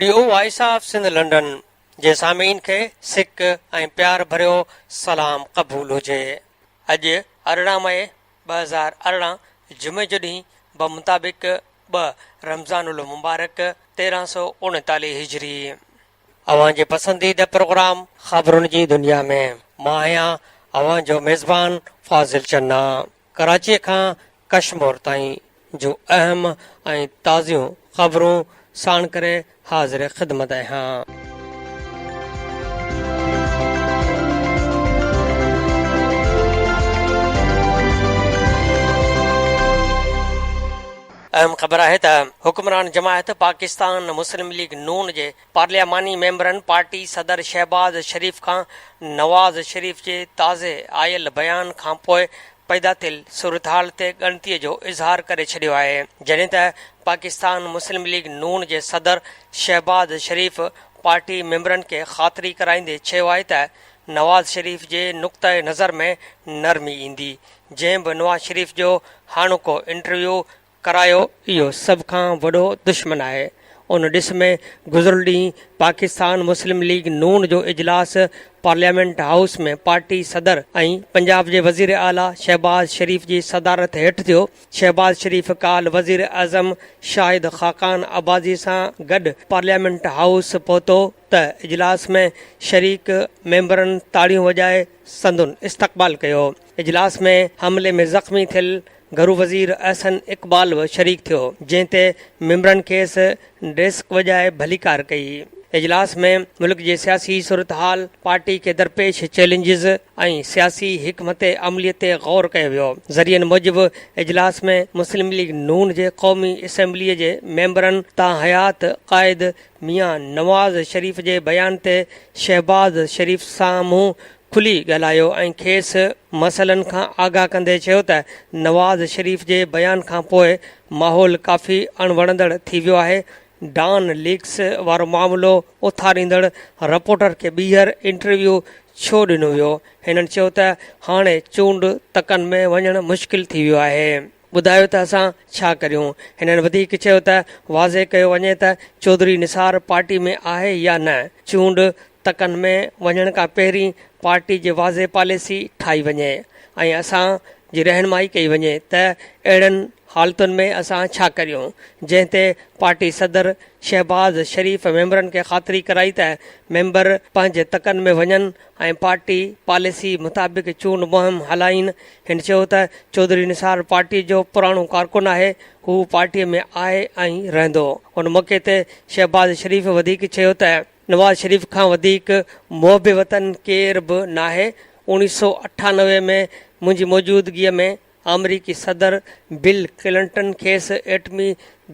Radio voice of Sindh London جي سامعين کي سڪ ۽ پيار ڀريو سلام قبول هجي. اڄ 18 مئي 2018 جمعي جو ڏينهن بمطابق 2 رمضان المبارڪ 1339 هجري. اوهان جي پسنديده پروگرام خبرن جي دنيا ۾ مان آهيان اوهان جو ميزبان فاضل چنا ڪراچيء کان ڪشمور تائين جون اهم ۽ تازيون خبرون ساڻ ڪري حاضر خدمت آهيان. اهم خبر آهي ته حڪمران جماعت پاڪستان مسلم ليگ نون جي پارلياماني ميمبرن پارٽي صدر شهباز شريف کان نواز شريف جي تازي آيل بيان کانپوء پيدا ٿيل صورتحال تي ڳڻتي جو اظهار ڪري ڇڏيو آهي جڏهن ته پاڪستان مسلم ليگ نون جي صدر شهباز شريف پارٽي ميمبرن کي خاطري ڪرائيندي چيو آهي ته نواز شريف جي نقطه نظر ۾ نرمي ايندي جنهن به نواز شريف جو هاڻوڪو انٽرويو ڪرايو اهو سڀ کان وڏو دشمن آهي. ان ڏس ۾ گذريل ڏينهن پاڪستان مسلم ليگ نون جو اجلاس پارليامينٽ هائوس ۾ پارٽي صدر ۽ پنجاب جي وزير اعليٰ شهباز شريف جي صدارت هيٺ ٿيو. شهباز شريف ڪالهه وزير اعظم شاهد خاقان عباسي سان گڏ پارليامينٽ هائوس پهتو ته اجلاس ۾ شريڪ ميمبرن تاڙيون وڄائي سندن استقبال ڪيو. اجلاس ۾ حملي ۾ زخمي ٿيل گهرو وزير احسن اقبال به شريڪ ٿيو، جنهن تي ميمبرن کيس ڊيسڪ وڄائي ڀليڪار ڪئي. اجلاس ۾ ملڪ جي سياسي صورتحال، پارٽي کي درپيش چئلينجز ۽ سياسي حڪمت عملي تي غور ڪيو ويو. ذريعن موجب اجلاس ۾ مسلم ليگ نون جي قومي اسيمبلي جي ميمبرن تاحيات قائد ميان نواز شريف جي بيان تي شهباز شريف سامهون کلي ڳالهايو ۽ کيس مسئلن کان آگاهه ڪندي چيو ته نواز شريف جي بيان کانپوء ماحول ڪافي اڻوڻندڙ ٿي ويو آهي، ڊان ليڪس وارو معاملو اٿاريندڙ رپورٽر کي ٻيهر انٽرويو ڇو ڏنو ويو؟ هنن چيو ته هاڻي چونڊ تڪن ۾ وڃڻ مشڪل ٿي ويو آهي. ٻڌايو ته اسان ڇا ڪريون؟ هنن وڌيڪ چيو ته واضح ڪيو وڃي ته چوڌري نثار پارٽي ۾ آهي يا نه، چونڊ تڪن ۾ وڃڻ کان پهرين پارٽي جي واضح پاليسي ٺاهي وڃي ۽ اسان جي رهنمائي ڪئي وڃي ته اهڙن حالتن ۾ اسان ڇا ڪريون، جنهن تي پارٽي صدر شهباز شريف ميمبرن کي خاطري ڪرائي ته ميمبر پنهنجي تڪن ۾ وڃن ۽ پارٽي پاليسي مطابق چونڊ مهم هلائين، هن چيو ته چوڌري نثار پارٽي جو پراڻو ڪارڪن آهي، هو پارٽي ۾ آهي ۽ رهندو. ان موقعي تي شهباز شريف وڌيڪ چيو ته نواز شريف کان وڌيڪ محب وطن ڪير به ناهي، 1998 ۾ منهنجي موجودگيء ۾ آمريڪي صدر بل ڪلنٽن کيس ايٽمي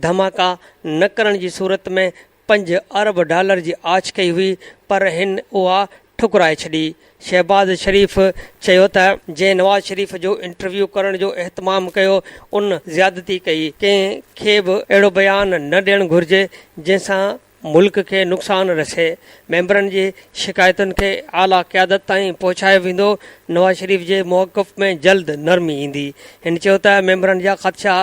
ڌماڪا نه ڪرڻ جي صورت ۾ پنج ارب ڊالر جي آڇ ڪئي هئي پر هن اها ٺڪرائي ڇڏي. شهباز شريف چيو ته جنهن نواز شريف جو انٽرويو ڪرڻ جو اهتمام ڪيو ان زيادتي ڪئي، ڪنهن کي به اهڙو بيان نه ڏيڻ گهرجي جنهن سان ملڪ کي نقصان رسي، ميمبرن جي شڪايتن کي اعليٰ قيادت تائين پهچايو ويندو، نواز شريف جي موقف ۾ جلد نرمي ايندي. هن چيو ته ميمبرن جا خدشا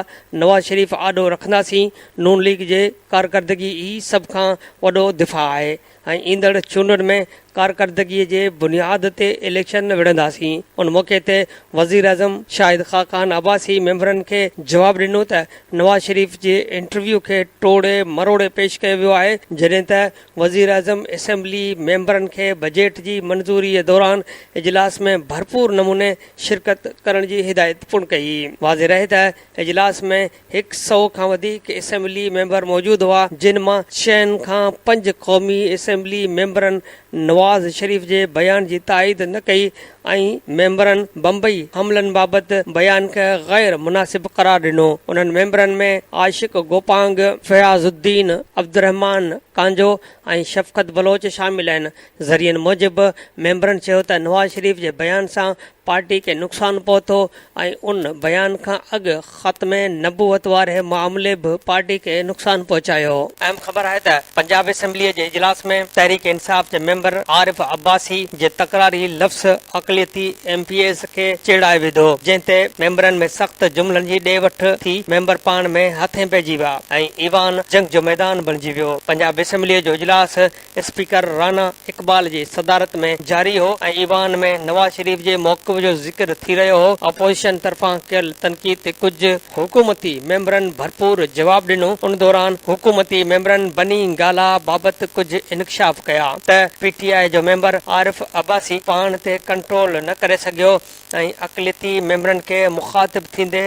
نواز شريف آڏو رکنداسين، نون ليگ جي ڪارڪردگي ئي سڀ کان وڏو دفاع آهي ۽ ايندڙ چونڊن ۾ ڪارڪردگي جي بنياد تي اليڪشن وڙهنداسين. ان موقعي تي وزيراعظم شاهد خاقان عباسي ميمبرن کي جواب ڏنو ته نواز شريف جي انٽرويو کي ٽوڙي مروڙي پيش ڪيو ويو آهي جڏهن ته وزيراعظم اسيمبلي ميمبرن کي بجيٽ جي منظوري دوران اجلاس ۾ ڀرپور نموني شرڪت ڪرڻ جي هدايت پڻ ڪئي. واضح رهي ته اجلاس ۾ هڪ سئو کان وڌيڪ اسيمبلي ميمبر موجود هئا، جن مان ڇهن کان پنج قومي اسيمبلي ميمبرن نواز شريف جي بيان جي تائيد نه ڪئي ۽ ميمبرن بمبئي حملن بابت بيان کي غير مناسب قرار ڏنو. انهن ميمبرن ۾ عاشق گوپانگ، فياض الدين، عبدالرحمان ڪانجو ۽ شفقت بلوچ شامل آهن. ذريعن موجب ميمبرن چيو ته نواز شريف جي بيان سان پارٽي کي نقصان پهتو ۽ ان بيان کان اڳ ختم نبوت واري معاملي به پارٽي کي نقصان پهچايو. اهم خبر آهي ته پنجاب اسيمبليء جي اجلاس ۾ تحريڪ انصاف جي ميمبرن. ميمبر عارف عباسي جي تڪراري لفظ اقليتي ايم پي ايز کي چيڙائي وڌو، جنهن تي ميمبرن ۾ سخت جملن جي ڏي وٺ ٿي، ميمبر پاڻ ۾ هٿين پئجي ويا ۽ ايوان جنگ جو ميدان بڻجي ويو. پنجاب اسيمبليء جو اجلاس اسپيڪر رانا اقبال جي صدارت ۾ جاري هو ۽ ايوان ۾ نواز شريف جي موقف جو ذڪر ٿي رهيو هو، اپوزيشن طرفان ڪيل تنقيد تي ڪجهه حڪومتي ميمبرن ڀرپور جواب ڏنو، ان دوران حڪومتي ميمبرن بني گالا بابت ڪجهه انڪشاف ڪيا ته پي ٽي آء جو ميمبر عارف عباسي پاڻ تي ڪنٽرول نه ڪري سگهيو ۽ اقليتي ميمبرن کي مخاطب ٿيندي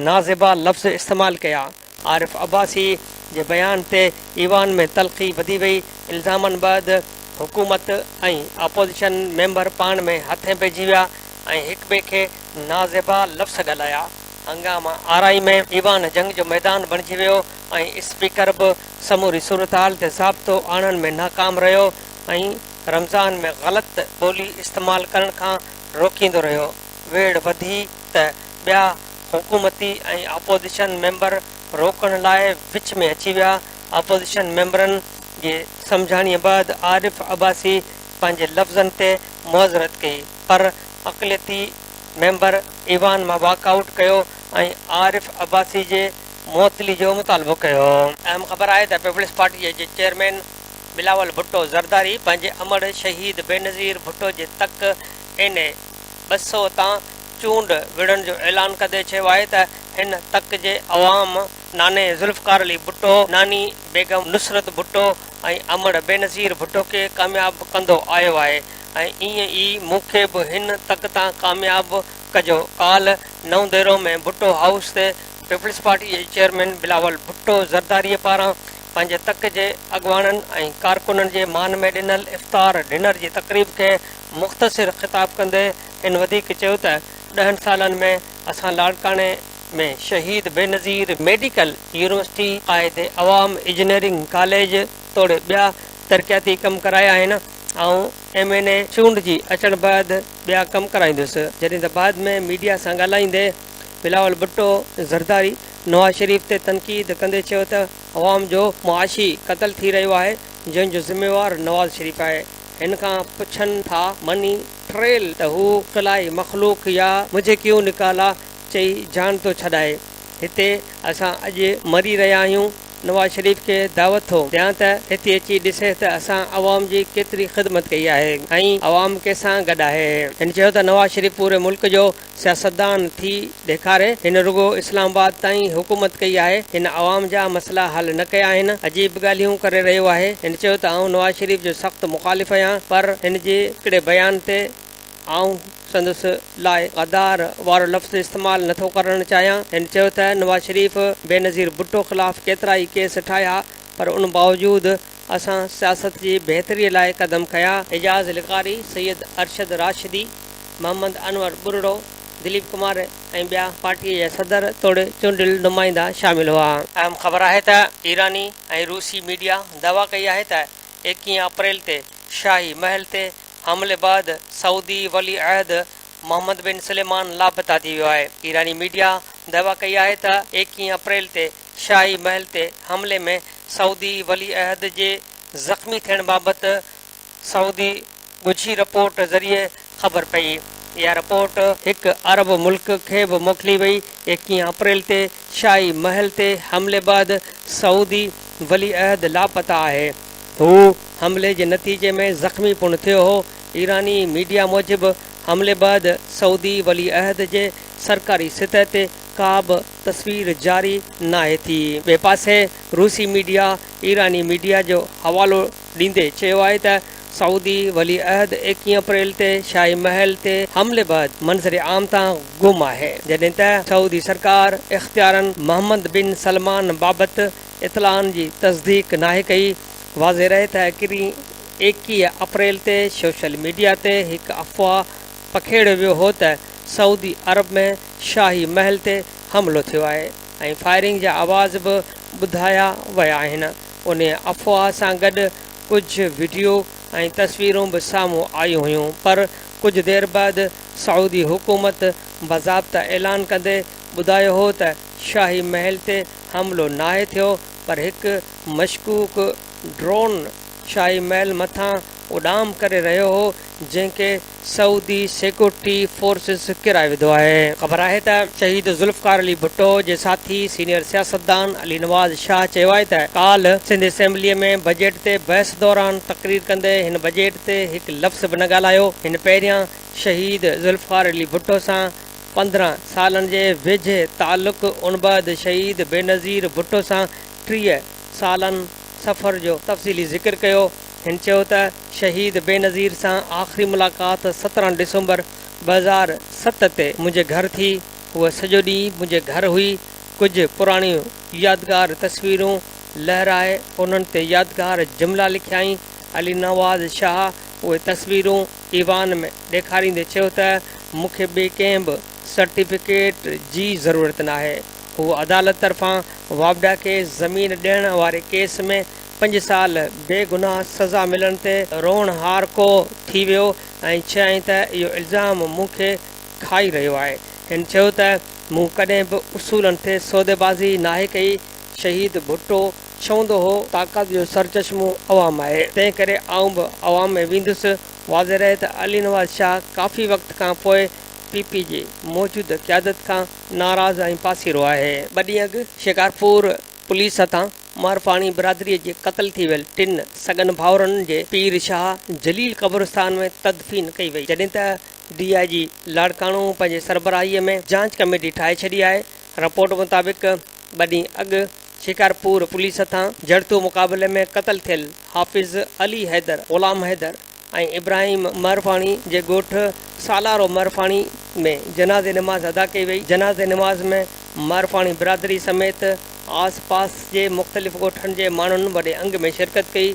نازيبا لفظ استعمال ڪيا. عارف عباسي جي بيان تي ايوان ۾ تلخي وڌي وئي، الزامن بعد حڪومت ۽ اپوزيشن ميمبر پاڻ ۾ هٿين پئجي ويا ۽ هڪٻئي کي نازيبا لفظ ڳالهايا. هنگامه آرائي ۾ ايوان جنگ جو ميدان بڻجي ويو ۽ اسپيڪر به سموري صورتحال تي ضابطو آڻڻ ۾ ناڪام رهيو ۽ رمضان ۾ غلط ٻولي استعمال ڪرڻ کان روڪيندو رهيو. ويڙهه وڌي ته ٻيا حڪومتي ۽ اپوزيشن ميمبر روڪڻ لاء وچ ۾ اچي ويا. اپوزيشن ميمبرن جي سمجهاڻيء بعد عارف عباسي پنهنجي لفظن تي معذرت ڪئي پر اقليتي ميمبر ايوان مان واڪ آئوٽ ڪيو ۽ عارف عباسي جي معطلي جو مطالبو ڪيو. اهم خبر آهي ته پيپلز پارٽي جي چيئرمين بلاول ڀٽو زرداري پنهنجي امڙ شهيد بينظير ڀٽو جي تڪ اين اي 200 تان چونڊ وڙهڻ جو اعلان ڪندي چيو آهي ته هن تڪ جي عوام ناني ذوالفقار علي ڀٽو، ناني بيگم نصرت ڀٽو ۽ امڙ بينظير ڀٽو کي ڪامياب ڪندو آيو آهي ۽ ائين ئي مون کي به هن تڪ تان ڪامياب ڪجو. ڪالهه نئون ديرو ۾ ڀٽو هائوس تي پيپلز پارٽي جي چيئرمين بلاول ڀٽو زرداري پاران پنهنجي تڪ جي اڳواڻن ۽ ڪارڪنن جي مان ۾ ڏنل افطار ڊنر جي تقريب کي مختصر خطاب ڪندي هن وڌيڪ چيو ته ڏهن سالن ۾ اسان لاڙڪاڻي ۾ شهيد بينظير ميڊيڪل يونيورسٽي، قائد عوام انجنيئرنگ ڪاليج توڙي ٻيا ترقياتي ڪم ڪرايا آهن، آئون ايم اين اي چونڊجي اچڻ بعد ٻيا ڪم ڪرائيندس. جڏهن ته بعد ۾ ميڊيا سان ڳالهائيندي بلاول ڀٽو زرداري نواز شريف تي تنقيد ڪندي چيو ته عوام جو معاشي قتل ٿي رهيو آهي جنهن جو ذميوار نواز شريف آهي، هن کان پڇن ٿا مني ٽريل ته هو خلائي مخلوق يا مجهي ڪيون نڪالا چئي جان ٿو ڇڏائي. هتي اسان اڄ مري رهيا آهيون. نواز شريف کي دعوت ٿو ڏيان ته هتي اچي ڏسي ته اسان عوام جي ڪيتري خدمت ڪئي آهي ۽ عوام ڪنهن سان گڏ آهي. هن چيو ته نواز شريف پوري ملڪ جو سياستدان ٿي ڏيکاري، هن رڳو اسلام آباد تائين حڪومت ڪئي آهي، هن عوام جا مسئلا حل نه ڪيا آهن، عجيب ڳالهيون ڪري رهيو آهي. هن چيو ته آئون نواز شريف جو سخت مخالف آهيان پر هن جي هڪڙي بيان تي آئون سندس لاء غدار وارو لفظ استعمال نٿو ڪرڻ چاهيان. هن چيو ته نواز شريف بينظير ڀٽو خلاف ڪيترائي ڪيس ٺاهيا پر ان باوجود اسان سياست جي بهتري لاء قدم کنيا. اعجاز لغاري، سيد ارشد راشدي، محمد انور ٻرڙو، دليپ ڪمار ۽ ٻيا پارٽيء جا صدر توڙي چونڊيل نمائندا شامل هئا. اهم خبر آهي ته ايراني ۽ روسي ميڊيا دعويٰ ڪئي آهي ته ايڪيهه اپريل تي شاهي محل تي حملي بعد سعودي ولي عهد محمد بن سليمان لاپتا ٿي ويو آهي. ايراني ميڊيا دعويٰ ڪئي آهي ته ايڪيهه اپريل تي شاهي محل تي حملي ۾ سعودي ولي عهد جي زخمي ٿيڻ بابت سعودي ڳجهي رپورٽ ذريعي خبر پئي. اها رپورٽ هڪ عرب ملڪ کي به موڪلي وئي. ايڪيهه اپريل تي شاهي محل تي حملي بعد سعودي ولي عهد لاپتا آهي. هو حملي جي نتيجي ۾ زخمي پڻ ٿيو هو. ايراني ميڊيا موجب حملي بعد سعودي ولي عهد جي سرڪاري سطح تي ڪا به تصوير جاري ناهي ٿي. ٻئي پاسي روسي ميڊيا ايراني ميڊيا جو حوالو ڏيندي چيو آهي ته سعودي ولي عهد ايڪيهه اپريل تي شاهي محل تي حملي بعد منظر عام تان گم آهي، جڏهن ته سعودي سرڪار اختيارن محمد بن سلمان بابت اطلاعن جي تصديق ناهي ڪئي. واضح رهي ته ايڪيهه اپريل تي سوشل ميڊيا تي هڪ افواهه پکيڙيو ويو هو ته سعودي عرب ۾ شاهي محل تي حملو ٿيو آهي ۽ فائرنگ جا آواز به ٻڌايا ويا آهن. انهيء افواهه سان گڏ ڪجهه وڊيو ۽ تصويرون به سامهون آيون هيون پر ڪجهه دير بعد سعودي حڪومت باضابطه اعلان ڪندي ٻڌايو هو ته شاهي محل تي حملو ناهي ٿيو پر هڪ مشڪوڪ ڊرون شاهي محل مٿان اڏام ڪري رهيو هو، جنهن کي سعودي سيڪيورٽي فورسز ڪيرائي وڌو آهي. خبر آهي ته شهيد ذوالفقار علي ڀٽو جي ساٿي سينيئر سياستدان علي نواز شاهه چيو آهي ته ڪالهه سنڌ اسيمبليء ۾ بجيٽ تي بحث دوران تقرير ڪندي هن بجيٽ تي هڪ لفظ به نه ڳالهايو، هن پهريان شهيد ذوالفقار علي ڀٽو سان 15 سالن جي ويجهي تعلق ان بعد شهيد بينظير ڀٽو سان 30 سالن سفر جو تفصيلي ذڪر ڪيو. هن چيو ته شهيد بينظير سان آخري ملاقات 17 ڊسمبر 2007 تي منهنجي گهر ٿي، هوء سڄو ڏينهن منهنجي گهر هئي، ڪجهه پراڻيون يادگار تصويرون لهرائي انهن تي يادگار جملا لکيائين، علي نواز شاهه اهي تصويرون ايوان ۾ ڏيکاريندي چيو ته مون کي ٻئي ڪنهن به سرٽيفڪيٽ جي ضرورت ناهي. هو عدالت طرفان واپڊا کي زمين ڏيڻ واري ڪيس ۾ پنج سال بيگناهه سزا ملڻ تي روئڻهارڪو ٿي ويو ۽ چيائين ته اهو الزام مون کي کائي رهيو آهي. هن چيو ته مون ڪڏهن به اصولن تي سوديبازي ناهي ڪئي، شهيد ڀٽو چوندو هو طاقت جو سرچشمو عوام آهي، تنهن ڪري آئون به عوام ۾ ويندس. واضح رهي ته علي نواز شاهه ڪافي وقت کان پوء پي پي جي موجوده قيادت کان ناراض ۽ پاسيرو آهي. ٻه ڏينهن اڳ شڪارپور پوليس هٿان مارفاڻي برادريء جي قتل ٿي ويل ٽن سڳن ڀائرن جي پير شاهه جليل قبرستان ۾ تدفين ڪئي وئي، جڏهن ته ڊي I جي لاڙڪاڻو پنهنجي سربراهيء ۾ جاچ ڪميٽي ٺاهي ڇڏي آهي. رپورٽ مطابق ٻه ڏينهن اڳ شڪارپور پوليس هٿان جڙتو مقابلي ۾ قتل ٿيل حافظ علي حيدر، غلام حيدر ۽ ابراهيم مهرفاڻي جي ڳوٺ سالارو مهرفاڻي ۾ جنازي نماز ادا ڪئي وئي. جنازي نماز ۾ مهرفاڻي برادري سميت آس پاس جي مختلف ڳوٺن جي ماڻهن وڏي انگ ۾ شرڪت ڪئي.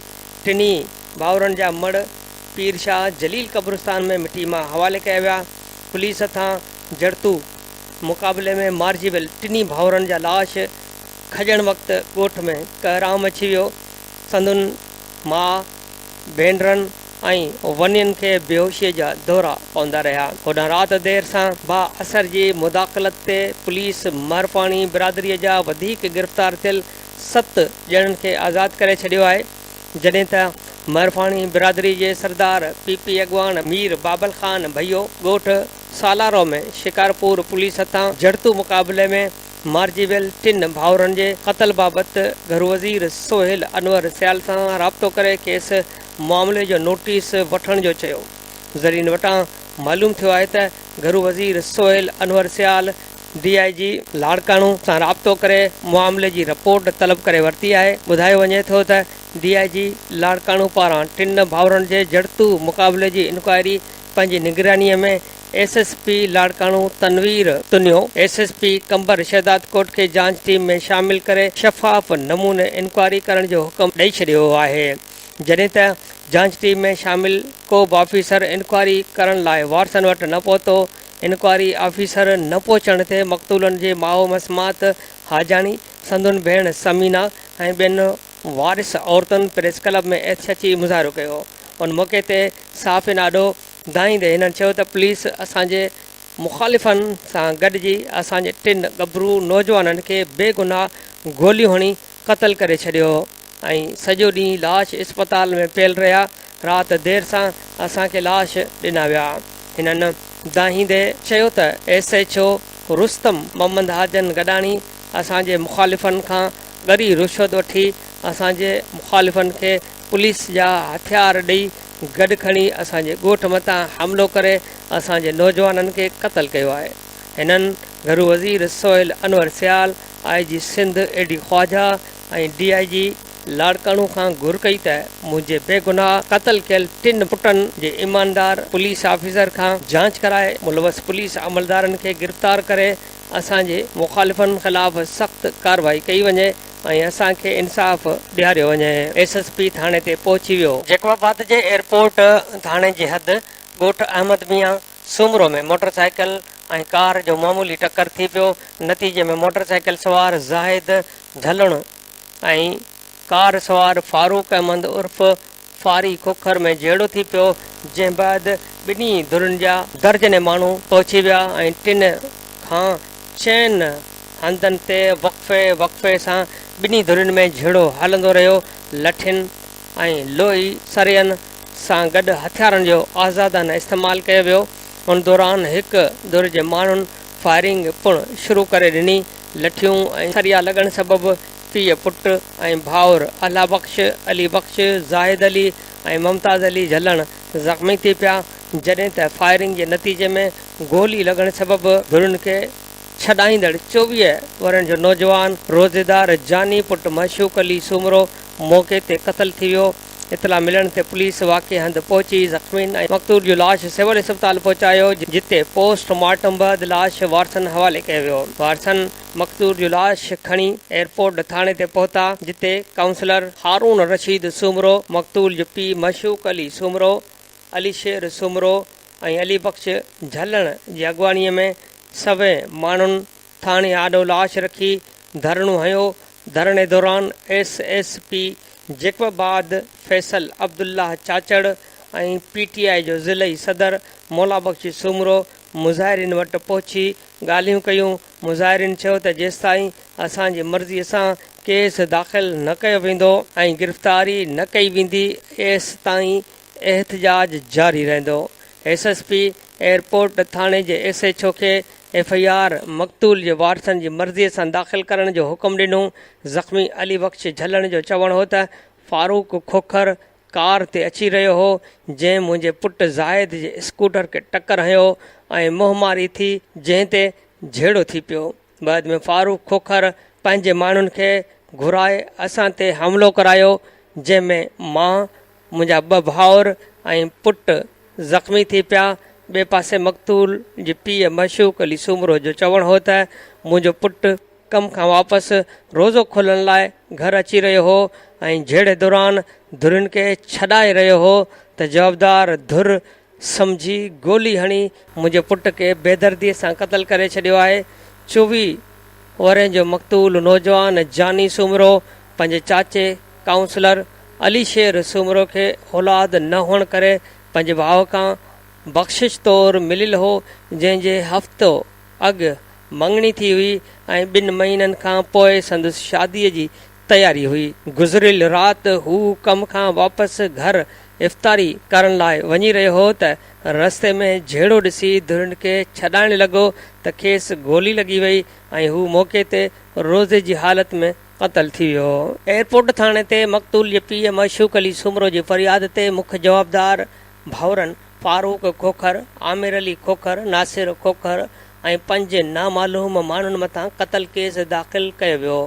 ٽنهي ڀائرن جا مڙهه پير شاهه جليل قبرستان ۾ مٽي ماء حوالي ڪيا ويا. پوليس هٿان جڙتو مقابلي ۾ مارجي ويل ٽنهي ڀائرن جا لاش کڄڻ وقت ڳوٺ ۾ ڪهرام اچي ويو. سندن ماء، ڀينرن ۽ ونين کي بيهوشيء جا دورا پوندا رهيا. هوڏانهن رات دير سان بااثر جي مداخلت تي پوليس مهرفاڻي برادريء جا وڌيڪ گرفتار ٿيل ست ڄڻن کي آزاد ڪري ڇڏيو آهي، جڏهن ته مهرفاڻي برادري جي سردار پي پي اڳواڻ مير بابل خان ڀيو ڳوٺ سالارو ۾ شڪارپور پوليس هٿان جڙتو مقابلي ۾ مارجي ويل ٽن ڀائرن جي قتل بابت گهرو وزير سهيل انور سيال سان رابطو ڪري کيس معاملي جو نوٽيس وٺڻ جو چيو. ذريعن وٽان معلوم ٿيو آهي ته گهرو وزير سهيل انور سيال ڊي I جي لاڙڪاڻو سان رابطو ڪري معاملي جي رپورٽ طلب ڪري ورتي آهي. ٻڌايو وڃي ٿو ته ڊي I جي لاڙڪاڻو پاران ٽن ڀائرن جي جڙتو مقابلي جي انڪوائري پنهنجي نگراني ۾ S S P Larkana Tanveer Tunio, S S P Qambar Shahdadkot کي جاچ ٽيم ۾ شامل ڪري شفاف نموني انڪوائري ڪرڻ جو حڪم ڏئي ڇڏيو آهي، جڏهن ته جاچ ٽيم ۾ شامل ڪو به آفيسر انڪوائري ڪرڻ لاء وارثن وٽ نه پهتو، انڪوائري آفيسر نه پهچڻ تي مقتولن جي ماء مسمات حاجاڻي، سندن ڀيڻ ثمينه ۽ ٻين وارث عورتن پريس ڪلب ۾ احتجاجي مظاهرو ڪيو، ان موقعي تي صحافين آڏو دانهيندي هنن چيو ته پوليس اسان جي مخالفن سان گڏجي اسان جي ٽن ڳڀرو نوجوانن کي بيگناهه گوليون هڻي قتل ڪري ڇڏيو ۽ سڄو ڏينهن لاش اسپتال ۾ پيل رهيا رات دير سان اسان کي لاش ڏنا ويا هنن دانهيندي چيو ته S H O Rustam Muhammad Hajan Gadani اسان جي مخالفن کان ڳري رشوت وٺي اسان جي مخالفن کي پوليس جا هٿيار ڏئي گڏ کڻي اسان جي ڳوٺ مٿان حملو ڪري اسان جي نوجوانن کي قتل ڪيو آهي. هنن گهرو وزير Sohail Anwar Sial, I G Sindh A D Khawaja ۽ D I G Larkana کان گهر ڪئي ته منهنجي بيگناهه قتل ڪيل ٽن پٽن جي ايماندار پوليس آفيسر کان جاچ ڪرائي ملوث پوليس عملدارن کي گرفتار ڪري اسان جي مخالفن خلاف سخت ڪارروائي ڪئي وڃي ۽ اسان کي انصاف ڏياريو وڃي. ايس ايس پي ٿاڻي تي پهچي ويو. جيڪب آباد جي ايئرپورٽ ٿاڻي جي حد ڳوٺ احمد ميان سومرو ۾ موٽر سائيڪل ۽ ڪار جو معمولي ٽڪر ٿي پيو، نتيجي ۾ موٽر سائيڪل سوار زاهد جهلڻ ۽ ڪار سوار فاروق احمد عرف فاري کوکر ۾ جهيڙو ٿي پيو، جنهن بعد ٻنهي ڌرين جا درجنين ماڻهو پهچي ويا ۽ ٽن کان چئن هنڌن تي وقفي وقفي سان ٻنهي ڌرين ۾ جهيڙو هلندو رهيو، لٺين ۽ لوهي سرين سان گڏ هٿيارن جو آزادانه استعمال ڪيو ويو، ان دوران هڪ ڌر جي ماڻهن فائرنگ پڻ شروع ڪري ڏني، لٺيون ۽ سريا لڳڻ سبب پيء پٽ ۽ ڀائر الله بخش، علي بخش، زاهد علي ۽ ممتاز علي جهلڻ زخمي ٿي پيا، جڏهن ته فائرنگ جي نتيجي ۾ گولي لڳڻ سبب ڌرين کي ڇڏائيندڙ 24 ورهين جو نوجوان روزيدار جاني پٽ معشوق علي سومرو موقعي تي قتل ٿي ويو. اطلاع ملڻ تي پوليس واقعي هنڌ پهچي زخمين ۽ مقتول جو لاش سول اسپتال پهچايو جتي پوسٽ مارٽم بعد لاش وارثن حوالي ڪيو ويو. وارثن مقتول جو لاش کڻي ايئرپورٽ ٿاڻي تي پهتا جتي ڪائونسلر هارون رشيد سومرو، مقتول جو پيء معشوق علي سومرو، علي شير سومرو ۽ علي بخش جهلڻ جي اڳواڻي ۾ سوين ماڻهن ٿاڻي آڏو لاش رکي ڌرڻو هنيو، ڌرڻي دوران S S P Jacobabad Faisal Abdullah Chachar ۽ P T I جو ضلعي صدر مولابخش سومرو مظاهرين وٽ پهچي ڳالهيون ڪيون، مظاهرين چيو ته جيستائين اسان جي مرضي سان ڪيس داخل نه ڪيو ويندو ۽ گرفتاري نه ڪئي ويندي ايستائين احتجاج جاري رهندو، ايس ايس پي ايئرپورٽ ٿاڻي جي ايس ايڇ او کي ايف I R مقتول جي وارثن جي مرضي سان داخل ڪرڻ جو حڪم ڏنو. زخمي علي بخش جهلڻ جو چوڻ هو ته فاروق کوکر ڪار تي اچي رهيو هو، جنهن منهنجي پٽ زاهد جي اسڪوٽر کي ٽڪر هنيو ۽ منهن ماري ٿي، جنهن تي جهيڙو ٿي پيو. بعد ۾ فاروق کوکر پنهنجي ماڻهن کي گهرائي اسان تي حملو ڪرايو، جنهن ۾ مان، منهنجا ٻه ڀائر ۽ پٽ زخمي ٿي پيا، ٻئي پاسي مقتول جي پيء معشوق علي سومرو جو چوڻ هو ته منهنجو پٽ ڪم کان واپس روزو کولڻ لاء گهر اچي رهيو هو ۽ جهيڙي دوران ڌرين کي ڇڏائي رهيو هو ته جوابدار ڌر سمجهي گولي هڻي منهنجي پٽ کي بيدردي سان قتل ڪري ڇڏيو آهي، 24 ورهين جو مقتول نوجوان جاني سومرو پنهنجي چاچي ڪائونسلر علي شير سومرو کي اولاد نه هئڻ ڪري پنهنجي ڀاء کان بخشش طور مليل هو، جنهن جي هفتو اڳ مڱڻي ٿي هئي ۽ ٻن مهينن کان پوء سندس شاديء جي تياري هئي. گذريل رات هو ڪم کان واپس گهر افطاري ڪرڻ لاء وڃي رهيو هو ته رستي ۾ جهيڙو ڏسي ڌرين کي ڇڏائڻ لڳو ته کيس گولي لڳي وئي ۽ هو موقعي تي روزي جي حالت ۾ قتل ٿي ويو. ايئرپورٽ ٿاڻي تي مقتول جي پيء معشوق علي سومرو جي فرياد تي مک جوابدار ڀائرن فاروق کوکر، عامر علي کوکر، ناصر کوکر ۽ پنج نامعلوم ماڻهن مٿان قتل ڪيس داخل ڪيو ويو.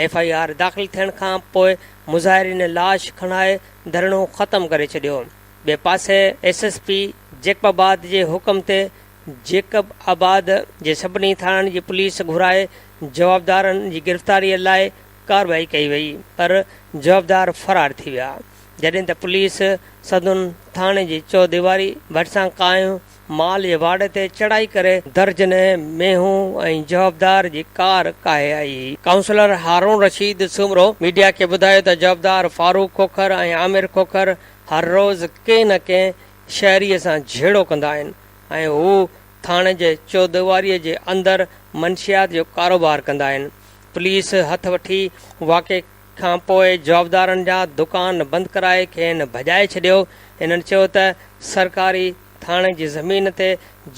ايف I R داخل ٿيڻ کان پوء مظاهرين لاش کڻائي ڌرڻو ختم ڪري ڇڏيو. ٻئي پاسي ايس ايس پي جيڪب آباد جي حڪم تي جيڪب آباد جي سڀني ٿاڻن جي پوليس گهرائي جوابدارن جي گرفتاري لاء ڪارروائي ڪئي وئي پر جوابدار فرار ٿي ويا جڏهن ته پوليس سدن ٿاڻي جي چوديواري ڀرسان قائم مال جي واڙي تي چڙهائي ڪري درجنين مينهون ۽ جوابدار جي ڪار ڪاهي آئي. ڪائونسلر هارون رشيد سومرو ميڊيا کي ٻڌايو ته جوابدار فاروق کوکر ۽ عامر کوکر هر روز ڪنهن نه ڪنهن شهري سان جهيڙو ڪندا آهن ۽ هو ٿاڻي جي چوديواريء جي اندر منشيات جو ڪاروبار ڪندا آهن. پوليس هٿ وٺي واقعي کان پوء جوابدارن جا دڪان بند ڪرائي کين ڀڄائي ڇڏيو. هنن چيو ته سرڪاري ٿاڻي جي زمين تي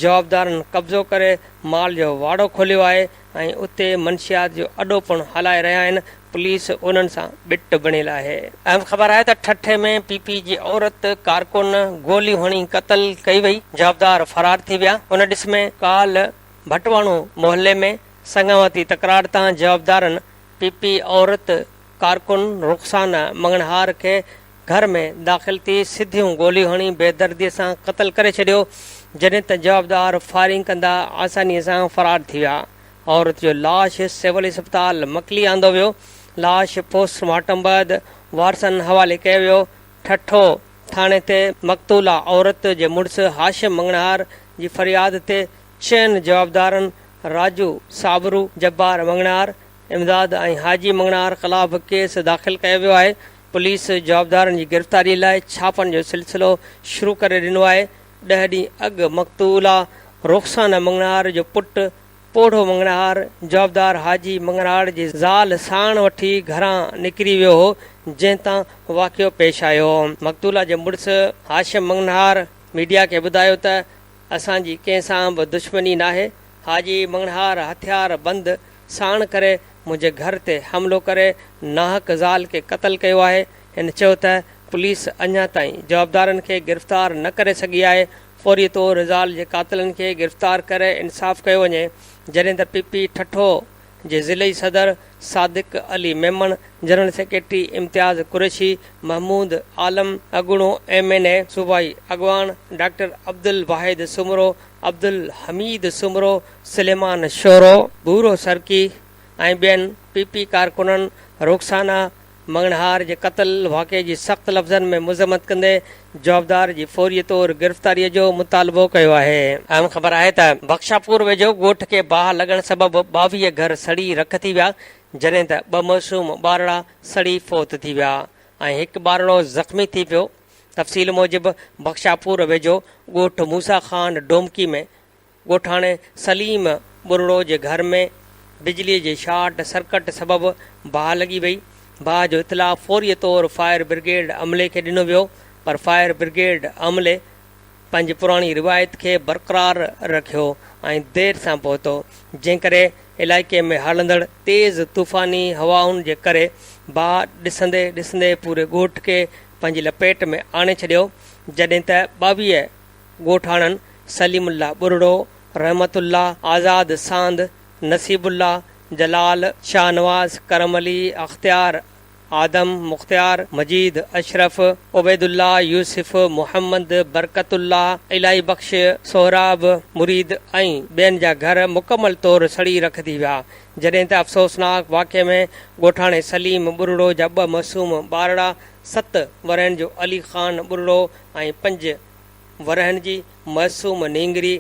جوابدارن قبضو ڪري مال جو واڙو کوليو آهي ۽ اتي منشيات جو اڏو پڻ هلائي رهيا آهن، پوليس انهن سان ٻٽ بڻيل آهي. اهم خبر آهي ته ٺٽي ۾ پي پي جي عورت ڪارڪن گوليون هڻي قتل ڪئي وئي، جوابدار فرار ٿي ويا. ان ڏس ۾ ڪالهه ڀٽواڻو محلي ۾ سڱاوتي تڪرار تان جوابدارن پي پي عورت ڪارڪن رخسانه مڱڻهار کي گهر ۾ داخل ٿي سڌيون گوليون هڻي بيدردي سان قتل ڪري ڇڏيو، جڏهن ته جوابدار فائرنگ ڪندا آساني سان فرار ٿي ويا. عورت جو لاش سول اسپتال مڪلي آندو ويو، لاش پوسٽ مارٽم بعد وارثن حوالي ڪيو ويو. ٺٽو ٿاڻي تي مقتوله عورت جي مڙس هاشم مڱڻهار جي فرياد تي چئن جوابدارن راجو صابرو، جبار مڱڻهار، امداد ۽ حاجي مڱڻهار خلاف ڪيس داخل ڪيو ويو آهي. پوليس جوابدارن جي گرفتاري لاء ڇاپن جو سلسلو شروع ڪري ڏنو آهي. ڏهه ڏينهن اڳ مقتوله رخسانه مڱڻهار جو پٽ پوڙهو مڱڻهار جوابدار حاجي مڱڻهار جي زال ساڻ وٺي گهران نڪري ويو هو، جنهن تان واقعو پيش آيو. مقتوله جي مڙس هاشم مڱڻهار ميڊيا کي ٻڌايو ته اسان جي ڪنهن سان به دشمني ناهي، حاجي مڱڻهار هٿيار بند ساڻ ڪري منهنجي گهر تي حملو ڪري ناحق زال کي قتل ڪيو آهي، هن چيو ته پوليس اڃا تائين جوابدارن کي گرفتار نه ڪري سگهي آهي، فوري طور زال جي قاتلن کي گرفتار ڪري انصاف ڪيو وڃي، جڏهن ته پي پي ٺٽو جي ضلعي صدر صادق علي ميمڻ، جنرل سيڪريٽري امتياز قريشي، محمود عالم، اڳوڻو ايم اين اي، صوبائي اڳواڻ ڊاڪٽر عبدالواحد سومرو، عبدالحميد سومرو، سليمان شورو، ڀورو سرڪي ۽ ٻين پي پي ڪارڪنن رخسانه مڱڻهار جي قتل واقعي جي سخت لفظن ۾ مذمت ڪندي جوابدار جي فوري طور گرفتاري جو مطالبو ڪيو آهي. اهم خبر آهي ته بخشاپور ويجهو ڳوٺ کي باهه لڳڻ سبب 22 گهر سڙي رک ٿي ويا جڏهن ته ٻه معصوم ٻارڙا سڙي فوت ٿي ويا ۽ هڪ ٻارڙو زخمي ٿي پيو. تفصيل موجب بخشاپور ويجهو ڳوٺ موسيٰ خان ڊومڪي ۾ ڳوٺاڻي سليم ٻرڙو جي گهر ۾ بجلي جي شارٽ سرڪٽ سبب باهه لڳي وئي، باهه جو اطلاع فوري طور فائر برگيڊ عملي کي ڏنو ويو پر فائر برگيڊ عملي پنهنجي پراڻي روايت کي برقرار رکيو ۽ دير سان پهتو جنهن ڪري علائقي ۾ هلندڙ تيز طوفاني هوائن جي ڪري باهه ڏسندي ڏسندي پوري ڳوٺ کي پنهنجي لپيٽ ۾ آڻي ڇڏيو جڏهن ته 22 ڳوٺاڻن سليم الله ٻرڙو، رحمت الله، آزاد ساند، نصيب الله، جلال، شاهنواز، ڪرم علي، اختيار، آدم، مختيار، مجيد، اشرف، عبيدالله، يوسف، محمد، برڪت الله، الاهي بخش، سهراب، مريد ۽ ٻين جا گهر مڪمل طور سڙي رک ٿي ويا، جڏهن ته افسوسناڪ واقعي ۾ ڳوٺاڻي سليم ٻرڙو جا ٻه معصوم ٻارڙا ست ورهين جو علي خان ٻرڙو ۽ پنج ورهين جي معصوم نينگري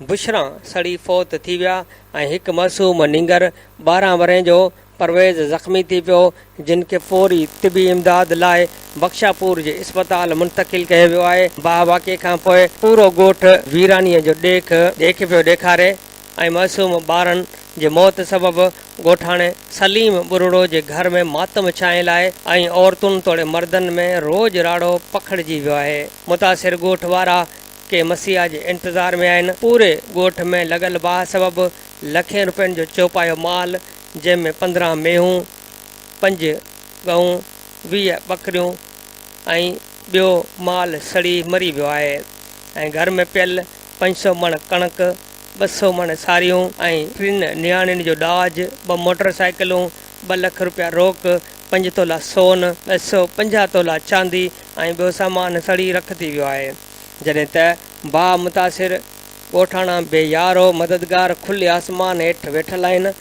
بشريٰ سڙي فوت ٿي ويا ۽ هڪ معصوم نينگر 12 ورهين جو پرويز زخمي ٿي پيو، جن کي فوري طبي امداد لاء بخشاپور جي اسپتال منتقل ڪيو ويو آهي. باهه واقعي کانپوء پورو ڳوٺ ويرانيء جو ڏيک ڏيک پيو ڏيکاري ۽ معصوم ٻارن جي موت سبب ڳوٺاڻي سليم ٻرڙو جي گهر ۾ ماتم ڇانيل آهي ۽ عورتن توڙي مردن ۾ روڄ راڙو پکڙجي ويو آهي. متاثر ڳوٺ وارا ڪي مسيحا جي انتظار ۾ آهن. پوري ڳوٺ ۾ لڳل باهه سبب لکين روپين جو چوپايو مال جنهن ۾ 15 مينهون، پنج ڳئون، 20 ٻڪريون ۽ ٻيو مال سڙي مري ويو آهي ۽ گهر ۾ پيل 500 مڻ ڪڻڪ، 200 مڻ ساريون ۽ ٽن نياڻين جو ڏاج، ٻه موٽر سائيڪلون، ٻه لک روپيا روڪ، پنج تولا سون، 250 تولا چاندي ۽ ٻيو سامان سڙي رک ٿي ويو آهي. جڏهن ته باهه متاثر ڳوٺاڻا بي يار و مددگار کلي آسمان هيٺ ويٺل آهن.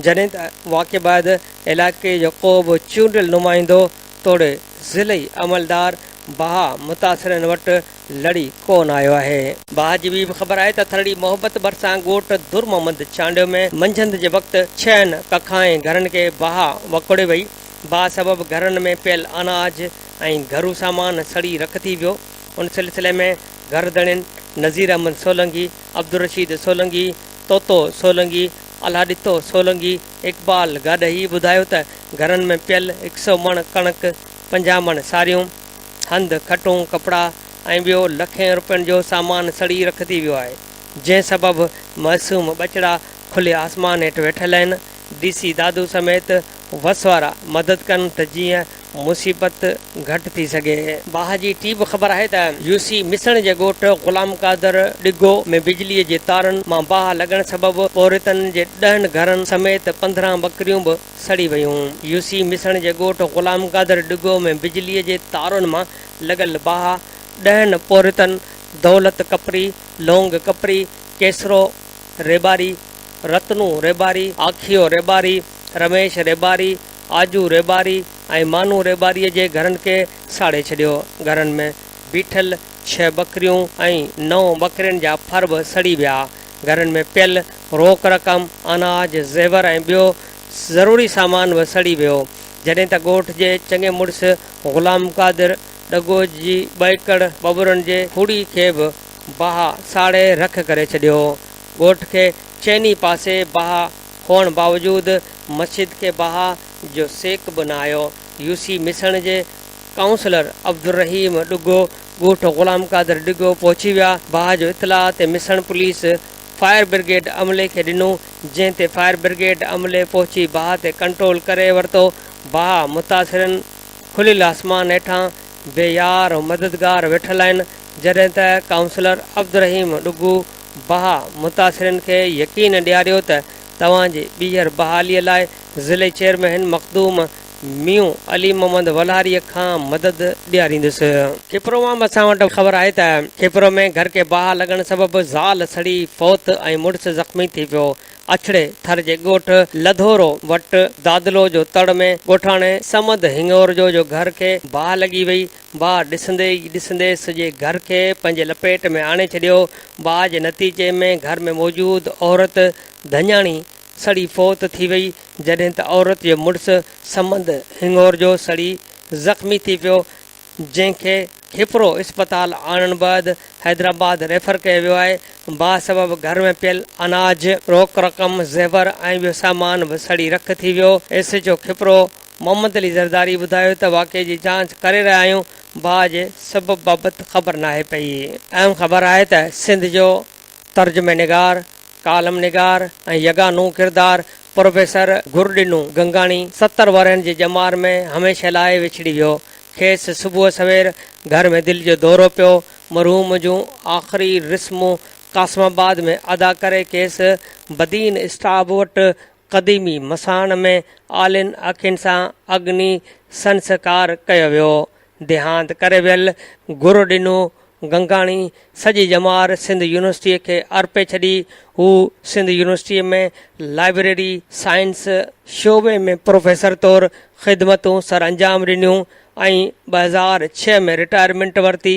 جڏهن ته واقعي بعد علائقي جو ڪو به چونڊيل نمائندو توڙي ضلعي عملدار باهه متاثرن وٽ لڙي ڪو نه آيو آهي. باهه جي ٻي به خبر آهي ته ٿرڙي محبت ڀرسان ڳوٺ در محمد چانڊيو ۾ منجهند جي وقت ڇهن ڪکائين گهرن کي باهه وڪوڙي وئي. باهه سبب گهرن ۾ پيل اناج ۽ گهرو سامان سڙي رک ٿي ويو. ان سلسلي ۾ گهر ڌڻين نذير احمد سولنگي، عبدالرشيد سولنگي، طوطو سولنگي، الله ڏتو سولنگي، اقبال گاڏهي ٻڌايو ته گهرن ۾ پيل هڪ سئو مڻ ڪڻڪ، 50 مڻ ساريون، هنڌ، کٽون، ڪپڙا ۽ ٻيو لکين روپين جو سامان سڙي رک ٿي ويو آهي، جنهن سبب معصوم ٻچڙا کلي آسمان هيٺ ويٺل آهن، ڊي سي دادو سميت وس وارا مدد ڪن ته جيئن مصيبت گهٽ ٿي سگهي. باهه جي ٽي به خبر آهي ته يو سي مسڻ جي ڳوٺ غلام قادر ڊگو ۾ بجلي جي تارن مان باهه لڳڻ سبب پورهيتن جي ڏهن گهرن سميت 15 ٻڪريون به سڙي ويون. يو سي مسڻ جي ڳوٺ غلام قادر ڊگو ۾ بجلي جي تارن مان لڳل باهه ڏهن پورهيتن دولت ڪپري، لونگ ڪپري، ڪيسرو ريٻاري، رتنو ريٻاري، آکيو ريٻاري، رميش ريٻاري، آجو ريٻاري ۽ مانو ريٻاريء جي گهرن کي ساڙي ڇڏيو. گهرن ۾ بيٺل ڇهه ٻڪريون ۽ نو ٻڪرين جا ڦر به سڙي ويا. گهرن ۾ پيل روڪ رقم، اناج، زيور ۽ ٻيو ضروري سامان به سڙي ويو. جڏهن ته ڳوٺ جي چڱي مڙس غلام قادر ڏگو جي ٻه ايڪڙ ٻٻرن جي کوڙي کي به باهه ساڙي رک ڪري ڇڏيو. ڳوٺ کي چئني پاسي باهه هئڻ باوجود مسجد کي باهه جو سيڪ به نه آيو. يو سي مسڻ جي ڪائونسلر عبدالرحيم ڏگو ڳوٺ غلام قادر ڏگو پهچي ويا، باهه جو اطلاع تي مسڻ پوليس فائر برگيڊ عملي کي ڏنو، جنهن تي فائر برگيڊ عملي پهچي باهه تي ڪنٽرول ڪري ورتو، باهه متاثرن کليل آسمان هيٺان بي يار و مددگار ويٺل آهن، جڏهن ته ڪائونسلر عبدالرحيم ڏگو باهه متاثرين کي يقين ڏياريو ته توهان جي ٻيهر بحالي لاء ضلعي چيئرمين مخدوم ميون علي محمد ولهاريء کان مدد ڏياريندس. کپرو مان به اسان وٽ خبر آهي ته کپرو ۾ گهر کي باهه لڳڻ سبب زال سڙي فوت ۽ مڙس زخمي ٿي پيو. اڇڙي ٿر جي ڳوٺ لڌورو وٽ دادلو جو تڙ ۾ ڳوٺاڻي صمد هڱورجو جو گهر کي باهه لڳي وئي. باهه ڏسندي ئي ڏسندي سڄي گهر کي پنهنجي لپيٽ ۾ آڻي ڇڏيو. باهه جي نتيجي ۾ گهر ۾ موجود عورت ڌڃاڻي سڙي فوت ٿي وئي، جڏهن ته عورت جو مڙس صمد هڱورجو سڙي زخمي ٿي پيو، جنهن کي کپرو اسپتال آڻڻ بعد حيدرآباد ريفر ڪيو ويو آهي، باهه سبب گهر ۾ پيل اناج، روڪ رقم، زيور ۽ ٻيو سامان به سڙي رک ٿي ويو، S H O Khipro Muhammad Ali Zardari ٻڌايو ته واقعي جي جاچ ڪري رهيا آهيون، باهه جي سبب بابت خبر ناهي پئي. اهم خبر آهي ته سنڌ جو ترجمه نگار، ڪالم نگار ۽ يگانو ڪردار پروفيسر گرڏنو گنگاڻي 70 ورهين جي ڄمار ۾ هميشه لاء وڇڙي ويو. کيس صبح سوير گهر ۾ دل جو دورو پيو. مرحوم جون آخري رسمون قاسم آباد ۾ ادا ڪري کيس بدين اسٽاپ وٽ قديمي مساڻ ۾ آلين اکين سان اگني سنسڪار ڪيو ويو. ديهانت ڪري ويل گر ڏنو گنگاڻي سڄي ڄمار سنڌ يونيورسٽيء کي ارپي ڇڏي. هو سنڌ يونيورسٽيء ۾ لائبريري سائنس شعبي ۾ پروفيسر طور خدمتون سرانجام ڏنيون ۽ 2006 ۾ رٽائرمينٽ ورتي.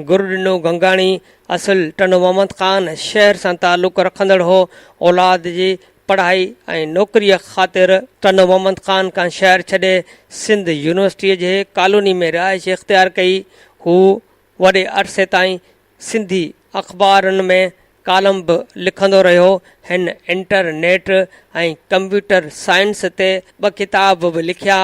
گر ڏنو گنگاڻي اصل ٽنڊو محمد خان شهر سان تعلق رکندڙ هو. اولاد جي پڙهائي ۽ نوڪريء خاطر ٽنڊو محمد خان کان شهر ڇڏي سنڌ يونيورسٽيء جي ڪالوني ۾ رهائش اختيار ڪئي. هو وڏي عرصي تائين سنڌي اخبارن ۾ ڪالم به لکندو رهيو. هن انٽر نيٽ ۽ ڪمپيوٽر سائنس تي ٻه ڪتاب به لکيا.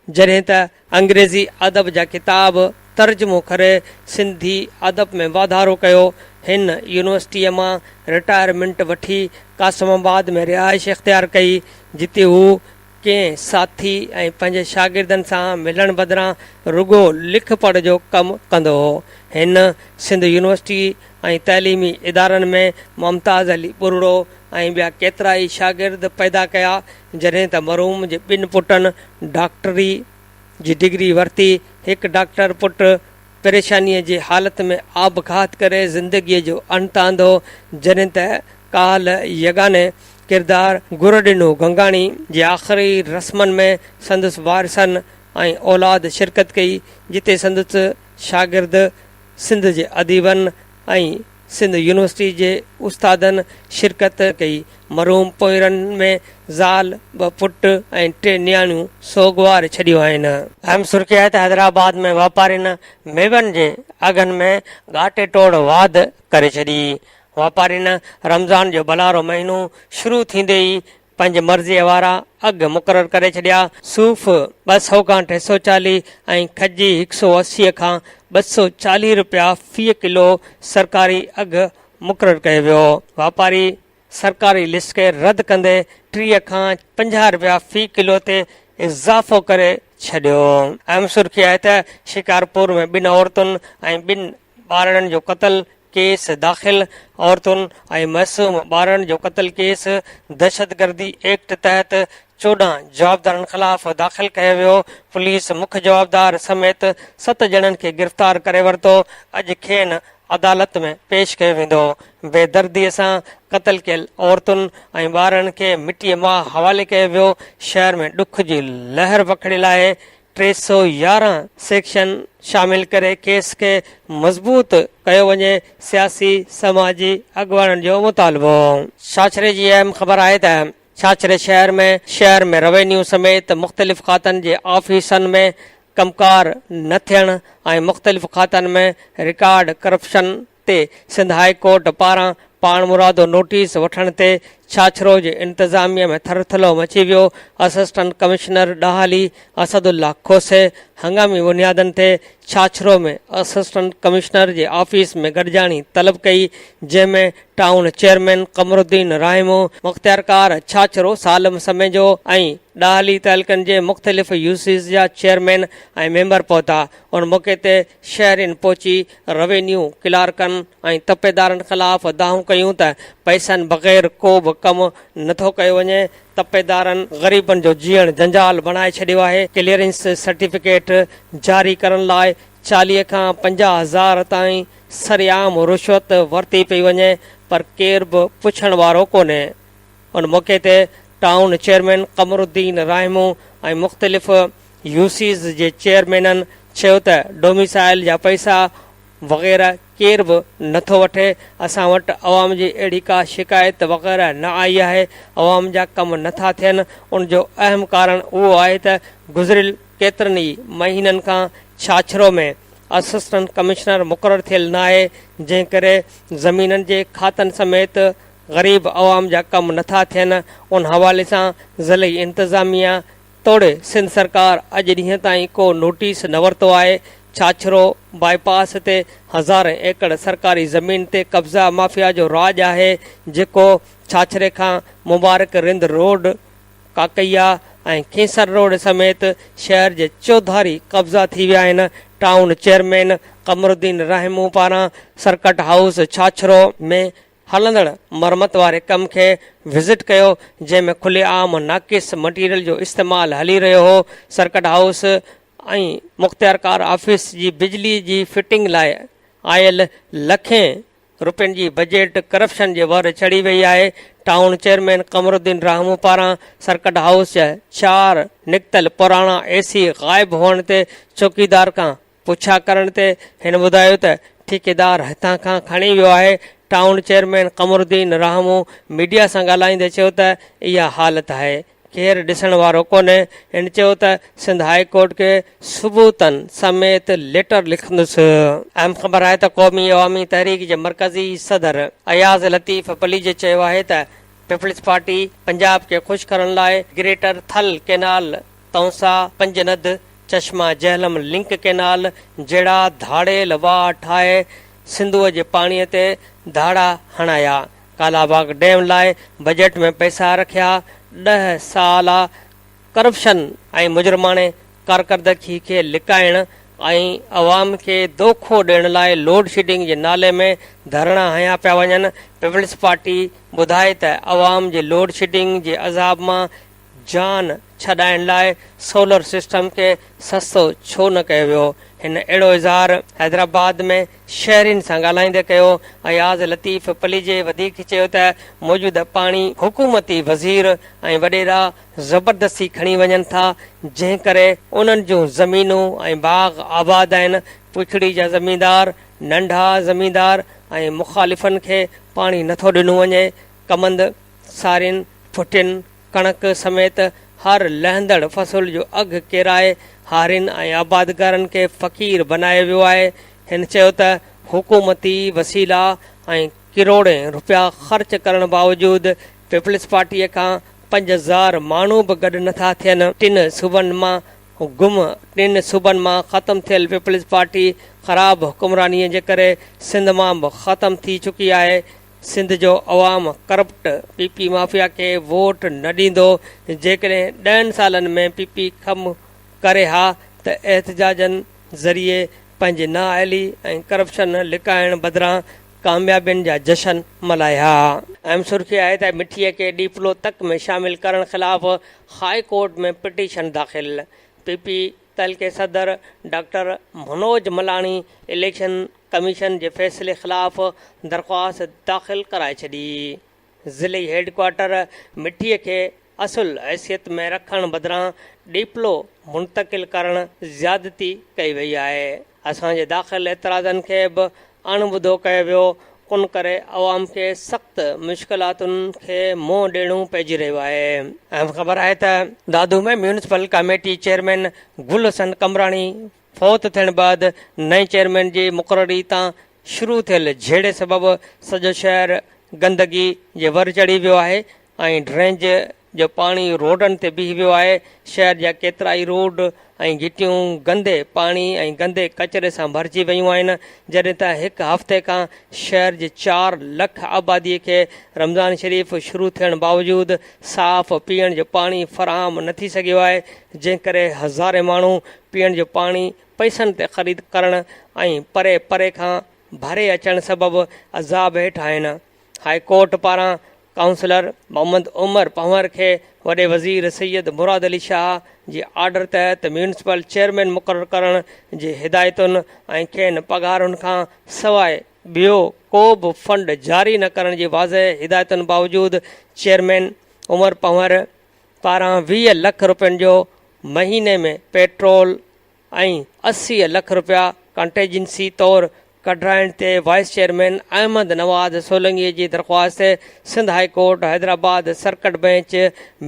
جڏهن ته انگريزي ادب جا ڪتاب ترجمو ڪري سنڌي ادب ۾ واڌارو ڪيو. هن يونيورسٽيء مان رٽائرمينٽ وٺي قاسم آباد ۾ رهائش اختيار ڪئي، جتي هو ڪنهن ساٿي ۽ پنهنجي شاگردن سان ملڻ بدران رڳو لک پڙهه جو ڪم ڪندو هو. هن سنڌ يونيورسٽي ۽ تعليمي ادارن ۾ ممتاز علي ٻرڙو ۽ ٻيا ڪيترائي شاگرد پيدا ڪيا، جڏهن ته مرحوم جي ٻن پٽن ڊاڪٽري جي ڊگري ورتي، هڪ ڊاڪٽر پٽ پريشانيء جي حالت ۾ آپگهات ڪري زندگيء جو انت آندو، جڏهن ته ڪالهه يگاني ڪردار گرڏنو گنگاڻي جي آخري رسمن ۾ سندس وارثن ۽ اولاد شرڪت ڪئي، جتي سندس شاگرد، سنڌ جي اديبن ۽ سنڌ يونيورسٽي جي استادن شرڪت ڪئي. مرحوم پوئيرن ۾ زال، ٻه پٽ ۽ ٽي نياڻيون سوڳوار ڇڏيون آهن. اهم سرخي آهي ته حيدرآباد ۾ واپارين ميون جي اگهن ۾ ڳاٽي ٽوڙ واڌ ڪري ڇڏي. واپارين رمضان جو ڀلارو مهينو شروع ٿيندي ئي پنهنجي مرضيء وارا اگهه مقرر ڪري ڇڏيا. صوف 200 کان 340 ۽ کجي 180 کان 240 رپيا في ڪلو سرڪاري اگهه مقرر ڪيو ويو. واپاري سرڪاري لسٽ کي رد ڪندي 30 کان 50 رپيا في ڪلو تي اضافو ڪري ڇڏيو. اهم سرخي آهي ته شڪارپور ۾ ٻن عورتن ۽ ٻن ٻارڙن جو قتل ڪيس داخل، عورتن ۽ معصوم ٻارڙن جو قتل ڪيس دهشتگردي ايڪٽ تحت 14 جوابدارن خلاف داخل ڪيو ويو، پوليس مک جوابدار سميت ست ڄڻن کي گرفتار ڪري ورتو، اڄ کين عدالت ۾ پيش ڪيو ويندو، بيدردي سان قتل ڪيل عورتن ۽ ٻارڙن کي مٽيء ماء حوالي ڪيو ويو، شهر ۾ ڏک جي لهر پکڙيل آهي، 311 سيڪشن شامل ڪري ڪيس کي مضبوط ڪيو وڃي، سياسي سماجي اڳواڻن جو مطالبو. ڇاڇري جي اهم خبر آهي ته ڇاڇري شهر ۾ شهر ۾ روينيو سميت مختلف کاتن جي آفيسن ۾ ڪم ڪار نه ٿيڻ ۽ مختلف کاتن ۾ رڪارڊ ڪرپشن تي سنڌ هاء ڪورٽ پاران پاڻمرادو نوٽيس وٺڻ تي ڇاڇرو جي انتظاميه ۾ ٿرٿلو مچي ويو، اسسٽنٽ ڪمشنر ڏاهلي اسدالله کوسي هنگامي بنيادن تي ڇاڇرو ۾ اسسٽنٽ ڪمشنر جي آفيس ۾ گڏجاڻي طلب ڪئي، جنهن ۾ ٽائون چيئرمين قمرالدين راهمو، مختيارڪار ڇاڇرو سالم سميجو ۽ ڏاهلي تعلقن جي مختلف يوسيز جا چيئرمين ۽ ميمبر پهتا، ان موقعي تي شهرين پهچي روينيو ڪلارڪن ۽ تپيدارن خلاف دانهون ڪيون ته پئسن بغير ڪو به ڪم نٿو ڪيو وڃي، تپيدارن غريبن جو جيئڻ جنجال بڻائي ڇڏيو آهي، ڪليئرنس سرٽيفڪيٽ جاري ڪرڻ لاء 40 کان 50 هزار تائين سرعام رشوت ورتي پئي وڃي پر ڪير به پڇڻ وارو ڪونهي. ان موقعي تي ٽائون چيئرمين قمرالدين راهمون ۽ مختلف يوسيز جي چيئرمينن چيو ته ڊوميسائل جا پئسا وغيره ڪير به نٿو وٺي، اسان وٽ عوام جي اهڙي ڪا شڪايت وغيره نه آئي آهي، عوام جا ڪم نٿا ٿين، ان جو اهم ڪارڻ اهو آهي ته گذريل ڪيترن ئي مهينن کان ڇاڇرو ۾ اسسٽنٽ ڪمشنر مقرر ٿيل ناهي، جنهن ڪري زمينن جي کاتن سميت غريب عوام جا ڪم نٿا ٿين، ان حوالي سان ضلعي انتظاميا توڙي سنڌ سرڪار اڄ ڏينهن تائين ڪو نوٽيس نه ورتو آهي، ڇاڇرو باء پاس تي هزارين ايڪڙ سرڪاري زمين تي قبضا مافيا جو راڄ آهي، جيڪو ڇاڇري کان مبارڪ رند روڊ، ڪاڪئيا ۽ کينسر روڊ سميت شهر جي چوڌاري قبضا ٿي ويا آهن، ٽائون چيئرمين قمرالدين راهمون پاران سرڪٽ هائوس ڇاڇرو ۾ هلندڙ مرمت واري ڪم کي وزٽ ڪيو جنهن ۾ کلي عام ناقص مٽيريل جو استعمال هلي رهيو هو، سرڪٽ هائوس ۽ مختيارڪار آفيس جي بجلي جي فٽنگ لاء آيل لکين روپين جي بجيٽ ڪرپشن جي ور چڙهي وئي آهي، ٽائون چيئرمين قمرالدين راهمون پاران سرڪٽ هائوس جا چار نڪتل پراڻا اي سي غائب هئڻ تي چوڪيدار کان پڇا ڪرڻ تي هن ٻڌايو ته ٺيڪيدار هتان کان کڻي ويو آهي، town chairman Qamaruddin Rahmoon media سان ڳالهائيندي چيو ته اها حالت آهي ڪير ڏسڻ وارو ڪونهي، هن چيو ته سنڌ هاء ڪورٽ کي ثبوتن سميت ليٽر لکندس. اهم خبر آهي ته قومي عوامي تحريڪ جي مرڪزي صدر اياز لطيف پليجي چيو آهي ته پيپلز پارٽي پنجاب کي خوش ڪرڻ لاء greater Thal canal Taunsa Panjnad Chashma Jhelum link canal جهڙا ڌاڙيل واهه ٺاهي سنڌوء جي پاڻي تي ڌاڙا هڻايا، ڪالاباغ ڊيم لاء بجيٽ ۾ پئسا رکيا، ڏهه سالا ڪرپشن ۽ مجرماڻي ڪارڪردگي کي لڪائڻ ۽ عوام کي دوکو ڏيڻ لاء لوڊشيڊنگ جي نالي ۾ ڌرڻا هنيا پيا وڃن، پيپلز پارٽي ٻڌائي ته عوام جي لوڊشيڊنگ جي عذاب مان جان ڇڏائڻ لاء سولر سسٽم کي سستو ڇو نه ڪيو ويو؟ هن اهڙو اظهار حيدرآباد ۾ شهرين سان ڳالهائيندي ڪيو. اياز لطيف پليجي وڌيڪ چيو ته موجوده پاڻي حڪومتي وزير ۽ وڏيرا زبردستي کڻي وڃن ٿا، جنهن ڪري انهن جون زمينون ۽ باغ آباد آهن، پڇڙي جا زميندار، ننڍا زميندار ۽ مخالفن کي پاڻي نٿو ڏنو وڃي، ڪمند، سارين، ڦٽين، ڪڻڪ سميت هر لهندڙ فصل جو اگهه ڪيرائي هارين ۽ آبادگارن کي فقير بنايو ويو آهي. هن چيو ته حڪومتي وسيلا ۽ ڪروڙين رپيا خرچ ڪرڻ باوجود پيپلز پارٽيء کان 5000 ماڻهو به گڏ نٿا ٿين. ٽن صوبن مان گم ٽن صوبن مان ختم ٿيل پيپلز پارٽي خراب حڪمرانيء جي ڪري سنڌ مان به ختم ٿي چڪي آهي. سنڌ جو عوام ڪرپٽ پي پي مافيا کي ووٽ نه ڏيندو، جيڪڏهن ڏهن سالن ۾ پي پي ڪم ڪري ها ته احتجاجن ذريعي پنهنجي نااهلي ۽ ڪرپشن لڪائڻ بدران ڪاميابين جا جشن ملهائي ها. اهم سرخي آهي ته مٺي کي ڏيپلو تڪ ۾ شامل ڪرڻ خلاف هاء ڪورٽ ۾ پٽيشن داخل، پي پي تعلقي صدر doctor Manoj Malani election commission جي فيصلي خلاف درخواست داخل ڪرائي ڇڏي. ضلعي هيڊ ڪوارٽر مٺي کي اصل حيثيت ۾ رکڻ بدران ڏيپلو منتقل ڪرڻ زيادتي ڪئي وئي آهي. اسان جي داخل اعتراضن کي به اڻ ٻڌو ڪيو ويو، ان ڪري عوام کي سخت مشڪلاتن کي منهن ڏيڻو پئجي رهيو آهي. اهم خبر آهي ته Dadu ۾ municipal committee chairman Gul Hassan Qambrani فوت ٿيڻ بعد نئين چيئرمين جي مقرري تان شروع ٿيل جهيڙي سبب سڄو شهر گندگي جي ور چڙهي ويو آهي ۽ ڊرينج جو پاڻي روڊن تي بيهي ويو آهي، شهر جا ڪيترائي روڊ ۽ گهٽيون گندي پاڻي ۽ گندي ڪچري سان ڀرجي ويون آهن، جڏهن ته هڪ هفتي کان شهر جي چار لک آبادي کي رمضان شريف شروع ٿيڻ باوجود صاف پيئڻ جو پاڻي فراهم نه ٿي سگهيو آهي، جنهن ڪري هزارين ماڻهو پيئڻ جو پاڻي پئسن تي خريد ڪرڻ ۽ پري پري کان ڀري اچڻ سبب عذاب هيٺ آهن. هاء ڪورٽ پاران ڪائونسلر محمد عمر پنهور کي وڏي وزير سيد مراد علي شاهه جي آرڊر تحت ميونسپل چيئرمين مقرر ڪرڻ جي هدايتن ۽ کين پگهارن کان سواء ٻيو ڪو به فنڊ جاري نه ڪرڻ جي واضح هدايتن باوجود چيئرمين عمر پنهور پاران 20 لک رپين جو مهيني ۾ پيٽرول ۽ 80 لک رپيا ڪنٽيجنسي طور ڪڍرائڻ تي وائيس چيئرمين احمد نواز سولنگي جي درخواست تي Sindh high court Hyderabad circuit bench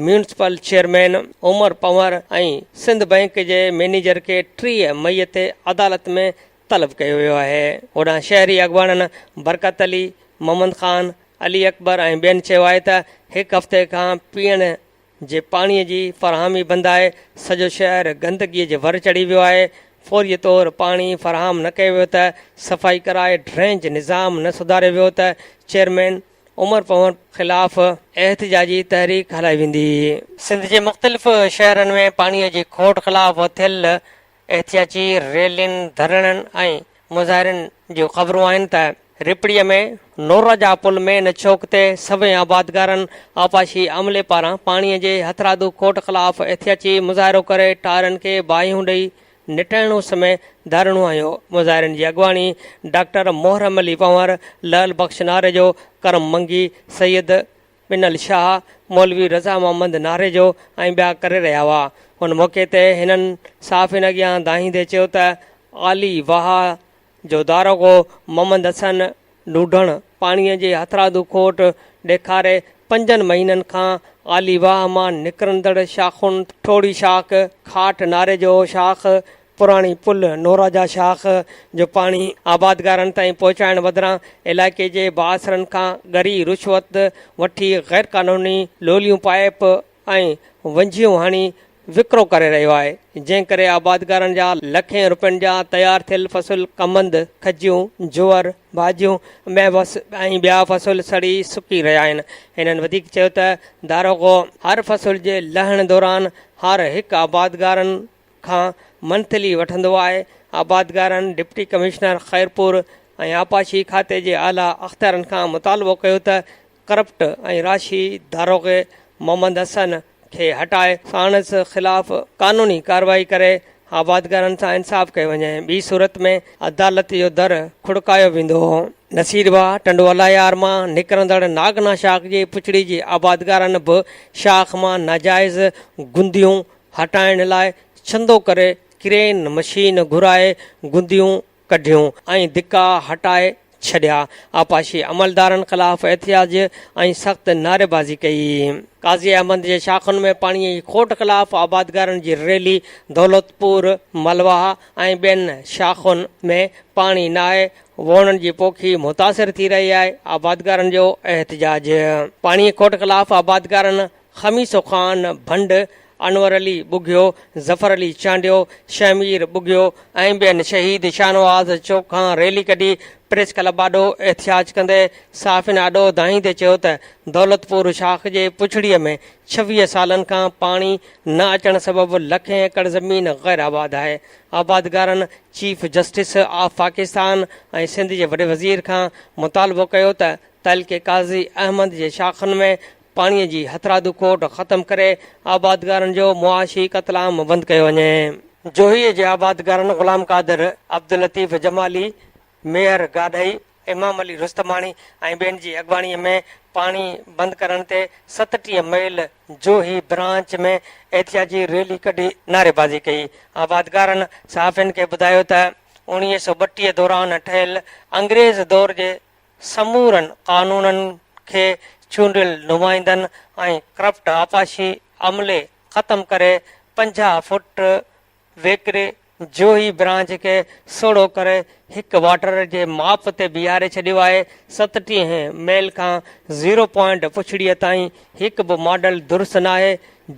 municipal chairman Umar Panhwar ۽ Sindh bank جي مئنيجر کي 30 مئي تي عدالت ۾ طلب ڪيو ويو آهي. هوڏانهن شهري اڳواڻن برڪت علي، محمد خان، علي اڪبر ۽ ٻين چيو آهي ته هڪ هفتي کان پيئڻ جي پاڻي جي فراهمي بند آهي، سڄو شهر گندگي جي ور چڙهي ويو آهي، فوري طور پاڻي فراهم نه ڪيو ويو ته صفائي ڪرائي ڊرينج نظام نه سڌاريو ويو ته چيئرمين عمر پنهور خلاف احتجاجي تحريڪ هلائي ويندي. سنڌ جي مختلف شهرن ۾ پاڻي جي کوٽ خلاف ٿيل احتجاجي ريلين، ڌرڻن ۽ مظاهرين جون خبرون آهن ته رپڙي ۾ نوراجا پل مين چوڪ تي سوين آبادگارن آبپاشي عملي پاران پاڻي جي هٿرادو کوٽ خلاف احتجاجي مظاهرو ڪري ٽائرن کي باهيون ڏئي نٽهڻ اس ۾ ڌرڻو هنيو. مظاهرين جي اڳواڻي ڊاڪٽر محرم علي پنهور، لعل بخش ناريجو، ڪرم منگي، سيد پنهل شاهه، مولوي رضا محمد ناريجو ۽ ٻيا ڪري رهيا هئا. ان موقعي تي هنن صحافين اڳيان دانهيندي چيو ته عالي واهه جو داروغو محمد حسن ڊوڍڻ پاڻي جي هٿرادو کوٽ ڏيکاري پنجن مهينن کان عالي واهه مان نڪرندڙ شاخن ٺوڙهي شاخ، کاٽ ناريجو شاخ، پراڻي پل نوراجا شاخ جو پاڻي آبادگارن تائين پهچائڻ بدران علائقي جي بااثرن کان ڳري رشوت وٺي غيرقانوني لوليون پائيپ ۽ ونجهيون هڻي وڪرو ڪري رهيو آهي، جنهن ڪري آبادگارن جا لکين روپين جا تيار ٿيل فصل ڪمند، کجيون، جوئر، ڀاڄيون ۽ ٻيا فصل سڙي سڪي رهيا آهن. هنن وڌيڪ چيو ته داروغو هر فصل جي لهڻ دوران هر هڪ آبادگارن کان منٿلي وٺندو آهي، آبادگارن ڊپٽي ڪمشنر خيرپور ۽ آبپاشي کاتي جي اعليٰ اختيارن کان مطالبو ڪيو ته ڪرپٽ ۽ راشي داروغي محمد حسن کي هٽائي ساڻس خلاف قانوني ڪارروائي ڪري آبادگارن سان انصاف ڪيو وڃي ٻي صورت ۾ عدالت جو در کڙڪايو ويندو. نصير واهه ٽنڊو الايار مان نڪرندڙ ناگنا شاخ جي پڇڙي جي آبادگارن به شاخ مان ناجائز گنديون هٽائڻ لاء چندو ڪري ڪرين مشين گهرائي گنديون ڪڍيون ۽ ڌڪا هٽائي ڇڏيا. آبپاشي عملدارن خلاف احتجاج ۽ سخت نعريبازي ڪئي. قاضي احمد جي شاخن ۾ پاڻي جي کوٽ خلاف آبادگارن جي ريلي دولتپور، ملواهه ۽ ٻين شاخن ۾ پاڻي ناهي، ووڻن جي پوکي متاثر ٿي رهي آهي، آبادگارن جو احتجاج. پاڻي جي کوٽ خلاف آبادگارن خميسو خان ڀنڊ، انور علي ٻگهيو، ظفر علي چانڊيو، شهمير ٻگهيو ۽ ٻين شهيد شاهنواز چوڪ کان ريلي ڪڍي پريس ڪلب آڏو احتجاج ڪندي صحافين آڏو دانهيندي چيو ته دولتپور شاخ جي پڇڙيء ۾ 26 سالن کان پاڻي نه اچڻ سبب لکين ايڪڙ زمين غير آباد آهي، آبادگارن chief justice of Pakistan ۽ Sindh جي وڏي وزير کان مطالبو ڪيو ته تعلقي قاضي احمد جي شاخن ۾ پاڻي جي هٿرادو کوٽ ختم ڪري آبادگارن جو معاشي قتلام بند ڪيو وڃي. جوهي جي آبادگارن غلام قادر، عبداللطيف جمالي، ميهر گاڏهي، امام علي رستماڻي ۽ ٻين جي اڳواڻي ۾ پاڻي بند ڪرڻ تي 37 ميل جوهي برانچ ۾ احتجاجي ريلي ڪڍي نعريبازي ڪئي. آبادگارن صحافين کي ٻڌايو ته 1932 دوران ٺهيل انگريز دور جي سمورن قانونن کي چونڊيل نمائندن ۽ ڪرپٽ آبپاشي عملي ختم ڪري 50 فوٽ ويڪري جوهي برانچ کي سوڙهو ڪري هڪ واٽر جي ماپ تي بيهاري ڇڏيو آهي، 37 ميل کان زيرو پوائنٽ پڇڙيء تائين هڪ به ماڊل درست ناهي،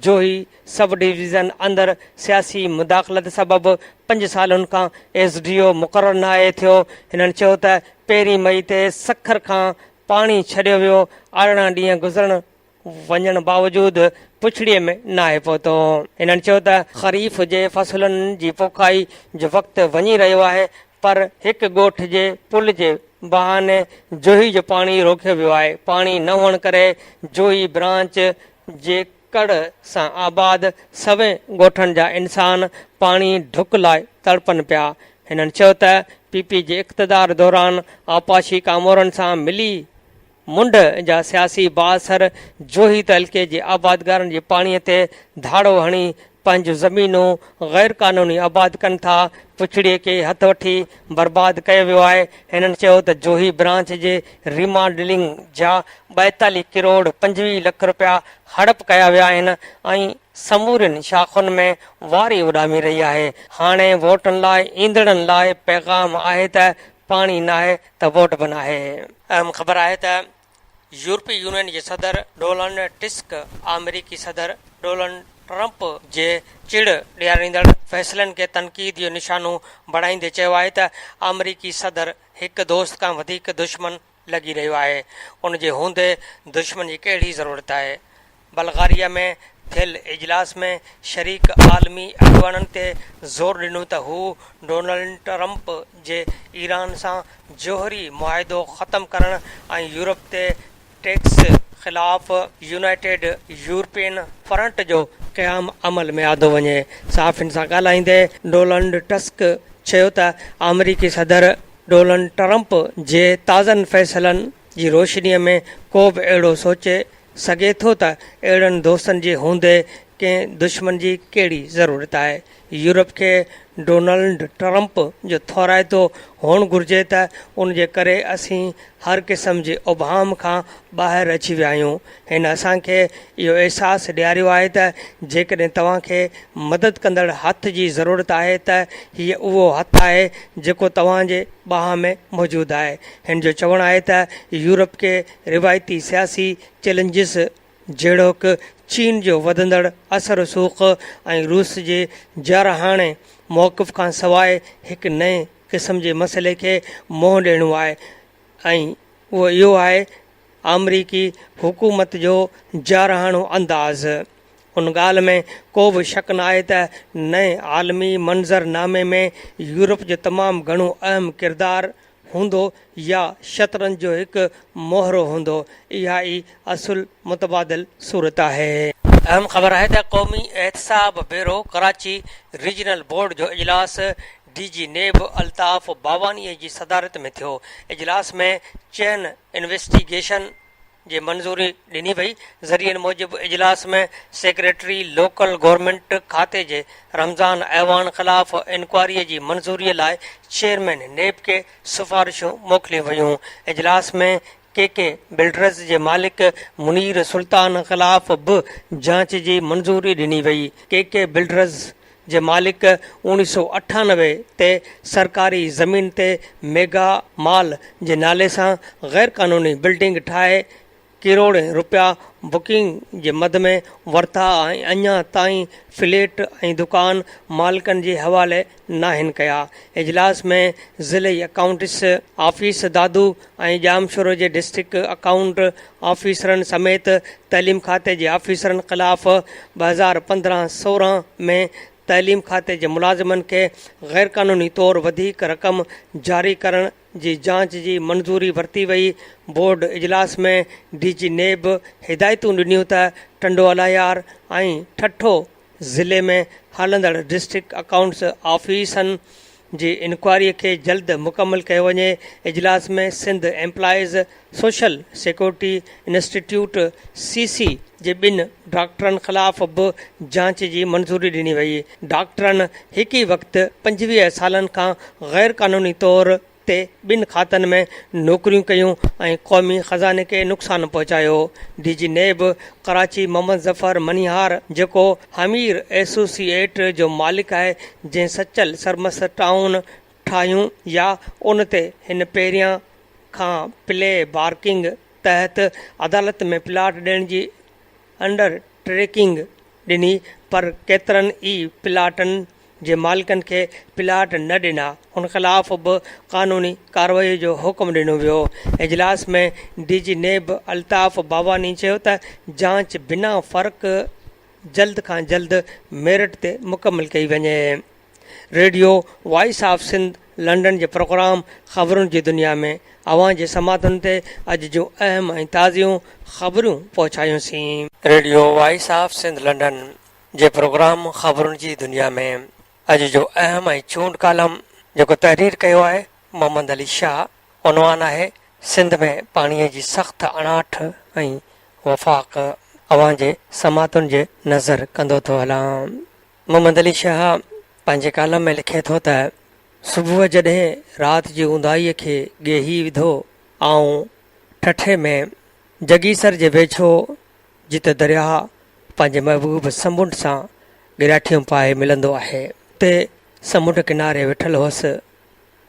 جوهي سب ڊويزن اندر سياسي مداخلت سبب پنج سالن کان ايس ڊي او مقرر ناهي ٿيو، هنن چيو ته پهرين مئي تي سکر کان پاڻي ڇڏيو ويو، 18 ڏينهن گذرڻ وڃڻ باوجود پڇڙيء ۾ ناهي پهتو. هنن چيو ته خريف جي فصلن جي پوکائي جو وقت وڃي رهيو آهي پر هڪ ڳوٺ جي پل جي بهاني جوهي جو پاڻي روڪيو ويو آهي، پاڻي نه هئڻ ڪري جوهي برانچ جي ڪڙ سان آباد سوين ڳوٺن جا انسان پاڻي ڍڪ لاء تڙپن پيا. هنن چيو ته پي پي جي اقتدار دوران آبپاشي ڪامورن سان ملي منڍ جا سياسي بااثر جوهي تعلقي جي آبادگارن جي پاڻي تي ڌاڙو هڻي پنهنجون زمينون غير قانوني آباد ڪن ٿا، پڇڙي کي هٿ وٺي برباد ڪيو ويو آهي، هنن چيو ته جوهي برانچ جي ريماڊلنگ جا 42 ڪروڙ 25 لک رپيا هڙپ ڪيا ويا آهن ۽ سمورين شاخن ۾ واري اڏامي رهي آهي، هاڻي ووٽن لاء ايندڙن لاء پيغام آهي ته پاڻي ناهي ته ووٽ به ناهي. اهم خبر آهي ته يورپي يونين جي صدر ڊولنڊ ٽسڪ آمريڪي صدر ڊولنڊ ٽرمپ جي چڙ ڏياريندڙ فيصلن کي تنقيد جو نشانو بڻائيندي چيو آهي ته آمريڪي صدر هڪ دوست کان وڌيڪ دشمن لڳي رهيو آهي، ان جي هوندي دشمن جي ڪهڙي ضرورت آهي؟ بلغاريه ۾ ٿيل اجلاس ۾ شريڪ عالمي اڳواڻن تي زور ڏنو ته هو ڊونلڊ ٽرمپ جي ايران سان جوهري معاهدو ختم ڪرڻ ۽ يورپ تي ٽيڪس خلاف يونائيٽيڊ يورپين فرنٽ جو قيام عمل ۾ آندو وڃي. صحافين سان ڳالهائيندي ڊولنڊ ٽسڪ چيو ته آمريڪي صدر ڊولنڊ ٽرمپ جي تازن فيصلن جي روشني ۾ ڪو به اهڙو سوچي سگهي ٿو ته اهڙن دوستن جي هوندي ڪنهن دشمن جي ڪهڙي ضرورت آهي؟ يورپ کي ڊونلڊ ٽرمپ جو ٿورائتو هئڻ گهرجي ته ان جي ڪري اسين هر قسم جي ابهام کان ٻاهر اچي ويا آهيون. هن اسان کي اهو احساس ڏياريو آهي ته جيڪڏهن توهان کي مدد ڪندڙ هٿ جي ضرورت آهي ته هيء اهو هٿ آهي جيڪو توهان جي ٻانهن ۾ موجود آهي. هن جو چوڻ آهي ته يورپ کي روايتي سياسي چئلينجز جهڙوڪ چين جو وڌندڙ اثر رسوخ ۽ روس جي جارحاڻي موقف کان سواء هڪ نئين قسم جي مسئلي کي منهن ڏيڻو آهي ۽ اهو اهو آهي آمريڪي حڪومت جو جارحاڻو انداز. ان ڳالهه ۾ ڪو به شڪ ناهي ته نئين عالمي منظر نامي ۾ يورپ جو تمام گهڻو اهم ڪردار هوندو يا شطرنج جو هڪ مهرو هوندو، اها ئي اصل متبادل صورت آهي. اهم خبر آهي ته قومي احتساب بيورو ڪراچي ريجنل بورڊ جو اجلاس ڊي جي نيب الطاف باواني جي صدارت ۾ ٿيو، اجلاس ۾ چئن انويسٽيگيشن جي منظوري ڏني وئي، ذريعن موجب اجلاس ۾ سيڪريٽري لوڪل گورنمينٽ کاتي جي رمضان اعواڻ خلاف انڪوائري جي منظوري لاء چيئرمين نيب کي سفارشون موڪليون ويون، اجلاس ۾ ڪي ڪي بلڊرز جي مالڪ منير سلطان خلاف به جاچ جي منظوري ڏني وئي، ڪي ڪي بلڊرز جي مالڪ 1998 تي سرڪاري زمين تي ميگا مال جي نالي سان غيرقانوني بلڊنگ ٺاهي ڪروڙين رپيا بڪنگ جي مد ۾ ورتا ۽ اڃا تائين فليٽ ۽ دڪان مالڪن جي حوالي ناهن ڪيا. اجلاس ۾ ضلعي اڪائونٽس آفيس دادو ۽ ڄامشورو جي ڊسٽرڪٽ اڪائونٽ آفيسرن سميت تعليم کاتي جي آفيسرن خلاف 2015 16 ۾ تعليم کاتي جي ملازمن کي غيرقانوني طور وڌيڪ رقم جاري ڪرڻ جي جاچ جي منظوري ورتي وئي. بورڊ اجلاس ۾ ڊي جي نيب هدايتون ڏنيون ته ٽنڊو الهيار ۽ ٺٽو ضلعي ۾ هلندڙ ڊسٽرڪٽ اڪائونٽس آفيسن جي انڪوائري کي جلد مڪمل ڪيو وڃي. اجلاس ۾ Sindh employees social security institute, C C, جي ٻن ڊاڪٽرن خلاف به جاچ جي منظوري ڏني وئي. ڊاڪٽرن هڪ ئي وقت 25 سالن کان غيرقانوني طور. هتي ٻن کاتن ۾ نوڪريون ڪيون ۽ قومي خزاني کي نقصان پهچايو. D G NAB Karachi Muhammad Zafar Manihar جيڪو حمير ايسوسي ايٽ جو مالڪ آهي جنهن سچل سرمست ٽائون ٺاهيون يا ان تي هن پهريان کان پلي بارڪنگ تحت عدالت ۾ پلاٽ ڏيڻ جي انڊر ٽريڪنگ ڏني پر ڪيترن ئي پلاٽن جي مالڪن کي پلاٽ نه ڏنا ان خلاف به قانوني ڪارروائي جو حڪم ڏنو ويو. اجلاس ۾ D G NAB Altaf Bawani چيو ته جاچ بنا فرق جلد کان جلد ميرٽ تي مڪمل ڪئي وڃي. Radio voice of Sindh London جي پروگرام خبرن جي دنيا ۾ اوهان جي سماعتن تي اڄ جون اهم ۽ تازيون خبرون پهچايون سين. Radio voice of Sindh London جي پروگرام خبرن جي دنيا ۾ اڄ جو اهم ۽ چونڊ ڪالم جيڪو تحرير ڪيو آهي محمد علي شاهه عنوان آهي سنڌ ۾ پاڻي جي سخت اڻاٺ ۽ وفاق اوهان جي سماعتن جي نظر ڪندو ٿو هلان. محمد علي شاهه پنهنجي ڪالم ۾ لکي ٿو ته صبح جڏهن رات جي اونداهيء کي ڳيهي وڌو، آئون ٺٽي ۾ جڳيسر جي ويجهو جتي درياهه پنهنجي محبوب سمنڊ سان ڳراٺيون پائي ملندو آهي، اتي سمنڊ ڪناري ويٺل هوس،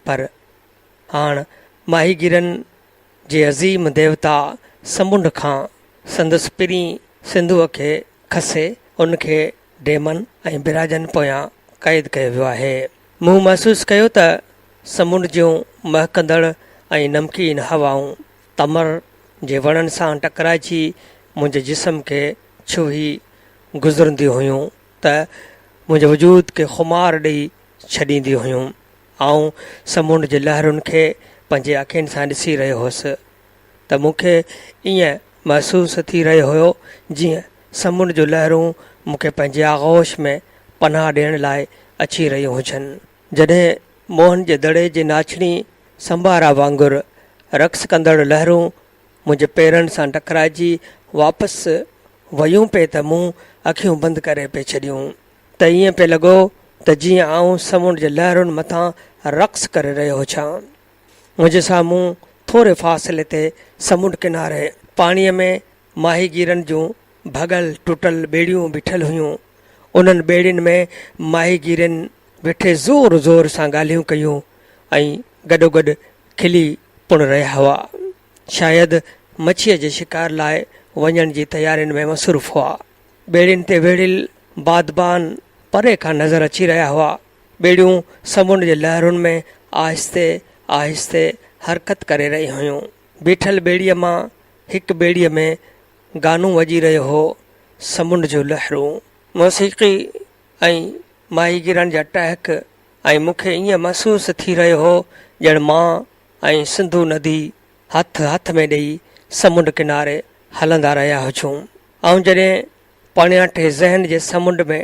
پر هاڻ ماهيگيرن جي عظيم ديوتا سمنڊ کان سندس پرين سنڌوء کي کسي ان کي ڊيمن ۽ براجن پويان قيد ڪيو ويو آهي. مون محسوس ڪيو ته سمنڊ جون مهڪندڙ ۽ نمڪين هوائون تمر جي وڻن سان ٽڪرائجي منهنجي جسم کي ڇهي گذرنديون هيون ته منهنجي وجود کي خمار ڏئي ڇڏينديون هيون. آئون سمنڊ جي لهرن کي پنهنجي اکين سان ڏسي رهيو هوس ته مون کي ائين محسوس ٿي رهيو هيو جيئن سمنڊ جون لهرون مون کي پنهنجي آغوش ۾ پناهه ڏيڻ لاء اچي رهيون هجن. جڏهن موهن جي دڙي جي ناچڻي سمبارا وانگر رقص ڪندڙ لهرون منهنجي پيرن سان ٽڪرائجي واپس ويون پئي ته مون اکيون بند ڪري پئي ڇڏيون ته ائين پئي لڳو ته جيئن آئون سمنڊ جي لهرن مٿان رقص ڪري رهيو هجان. منهنجي سامهون ٿوري فاصلي تي سمنڊ ڪناري پاڻيء ۾ ماهيگيرن جون ڀڳل ٽٽل ٻيڙيون بيٺل هيون. انهن ٻيڙين ۾ ماهيگيرين ويٺي زور زور سان ڳالهيون ڪيون ۽ گڏوگڏ کلي پڻ رهيا هئا. شايد مڇيء جي شڪار لاء وڃڻ جي تيارين ۾ مصروف هئا. ٻيڙين تي ويڙهيل بادبان پري کان نظر اچي رهيا هئا. ٻيڙيون سمنڊ جي لهرن ۾ آهستي آهستي حرڪت ڪري رهيون هيون. بيٺل ٻيڙيء مان هڪ ٻيڙيء ۾ گانو وڄي رهيو هو، سمنڊ جون لهرون، موسيقي ۽ ماهيگيرن جا ٽهڪ ۽ مون کي ائين محسوس ٿي رهيو هو ڄڻ مان ۽ سنڌو ندي هٿ هٿ ۾ ڏيئي سمنڊ ڪناري هلندا رهيا هجون. آئون جڏهن پاڻياٺي ذهن جي سمنڊ ۾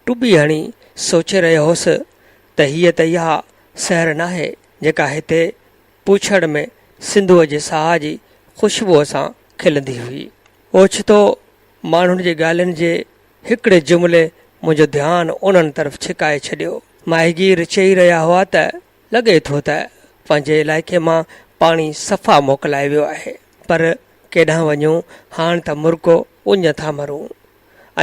ٽٻي هڻي سوچي رهيو هوس ته هيء ته اها سحر ناهي جيڪا هتي پوڇڙ ۾ سنڌوء جي ساهه جي خوشبوء سان کلندي هئي. اوچتو ماڻهن جي ڳالهين جي هڪڙي جملي منهنجو ڌيان انهن طرف ڇڪائي ڇڏيو. ماهيگير چئي رهيا هئا ته لڳي ٿو ته پنهنجي علائقي مان پاڻي صفا موڪلائي ويو آهي پر ڪيڏانهن وڃون هاڻ ته مرڪو اڃ ٿا مرون